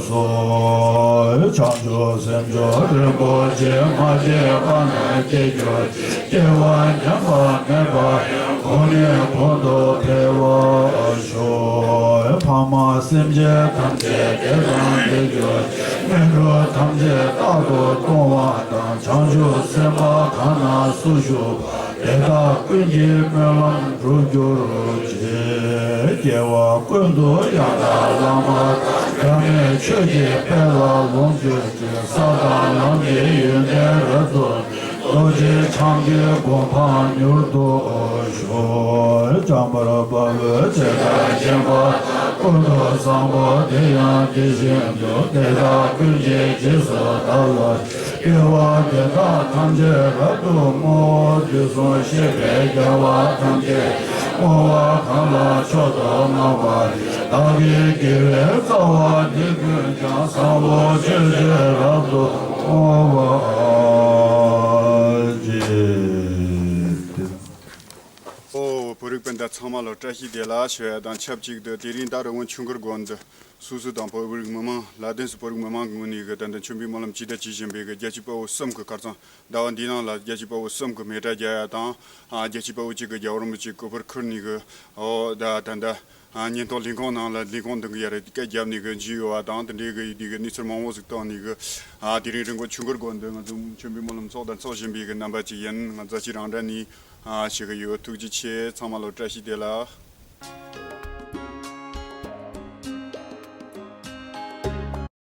གསོལ། བྱང་ཆུབ་སེམས་མཆོག་རིན་པོ་ཆེ། མ་སྐྱེས་པ་རྣམས་སྐྱེ་གྱུར་ཅིག་སྐྱེ་བ་ཉམས་པ་མེད་པ་ཡང་། གོང་ནས་གོང་དུ་འཕེལ་བར་ཤོག་ཕ་མ་སེམས་ཅན་ཐམས་ཅད་བདེ་དང་ལྡན་གྱུར་ཅིག་སྨན་དྲུག་ཐམས་ཅད་རྟག་ཏུ་གཏོང་བ་དང་། བྱང་ཆུབ་སེམས་དཔའ་གང་ན་སུ་བཞུགས་པ། དེ་དག་ཀུན་གྱི་སྨོན་ལམ་འགྲུབ་གྱུར་ཅིག་སྐྱེ་བ་ཀུན་ཏུ་ཡང་དག་བླ་མ་དང་། འབྲལ་མེད་ཆོས་ཀྱི་དཔལ་ལ་ལོངས་སྤྱོད་ཅིང་། ས་དང་ལམ་གྱི་ཡོན་ཏན་རབ་ཏུ། རྡོ་རྗེ་འཆང་གི་གོ་འཕང་མྱུར་དུ་ཤོག་བྱམས་པར་དཔའ་བོས་ཇི་ལྟར་མཁྱེན་པ། ཀུན་ཏུ་བཟང་པོ་དེ་ཡང་དེ་བཞིན་དུ། དེ་དག་ཀུན་གྱི་རྗེས་སུ་བདག་སློབ་ཅིང་། དགེ་བ་འདི་དག་ཐམས་ཅད་རབ་ཏུ་བསྔོ། དུས་གསུམ་གཤེགས་པའི་རྒྱལ་བ་ཐམས་ཅད་བསྔོ་བ་གང་ལ་མཆོག་ཏུ་བསྔགས་པ། བདག་གི་དགེ་བའི་རྩ་བ་འདི་ཀུན་ཀྱང་། བཟང་པོ་སྤྱོད་ཕྱིར་རབ་ཏུ་བསྔོ་བར་བགྱི། ཨོ། བོད་རིགས་སྤུན་ཟླ་ཚང་མ་ལ་བཀྲ་ཤིས་བདེ་ལེགས་ཞུ་ཡ་དང་ཆབས་ཅིག་ཏུ། དེ་རིང་ད་རི་བོ་ཆུ་འཁོར་དགོན་དུ་སོ་སོ་དང་བོད་རིགས་མི་མང་ལ་དེ་སུ་བོད་རིགས་མི་མང་གི་ངོས་ནས་གི་ད་ལྟ་མཆོད་འབུལ་སྨོན་ལམ་ཅི་འདྲ་བྱེད་བཞིན་པའི་གི་རྒྱལ་གཅེས་དཔའ་བོ་གསུམ་གི་ཁར་ཚང་ཟླ་བ་འདིའི་ནང་ལ་རྒྱལ་གཅེས་དཔའ་བོ་གསུམ་གི་མེ་སྲེག་རྒྱག་ཡ་དང་། ཨ། རྒྱལ་གཅེས་དཔའ་བོ་གཅིག་གི་རྒྱལ་བ་རིན་པོ་ཆེ་གི་ཕར་ཁུར་ནས་གི། ཨོ། ད་ད་ད། ཨ། ཉེན་རྟོག་ལས་ཁུངས་ནང་ལ་ལས་ཁུངས་འདི་གི་ཡར་སྐད་བརྒྱབ་ནས་གི་འཇུས་ཡོད་པ་དང་། དེ་འདྲའི་གི་ཡི་དེ་གི་གནས་ཚུལ་མང་པོ་ཟིག་བཏང་ནས་གི། ཨ། དེ་རིང་རི་བོ་ཆུ་འཁོར་དགོན་དུ་ང་ཚོ་མཆོད་འབུལ་སྨོན་ལམ་ཚོགས་དང་ཚོགས་བཞིན་པའི་གི་རྣམ་པ་ཅིག་ཡིན། ང་རྫ་ཆུ་རང་འདྲ་ནས། ཨ། ཞུ་གི་ཡོད། ཐུགས་རྗེ་ཆེ། ཚང་མ་ལ་བཀྲ་ཤིས་བདེ་ལེགས།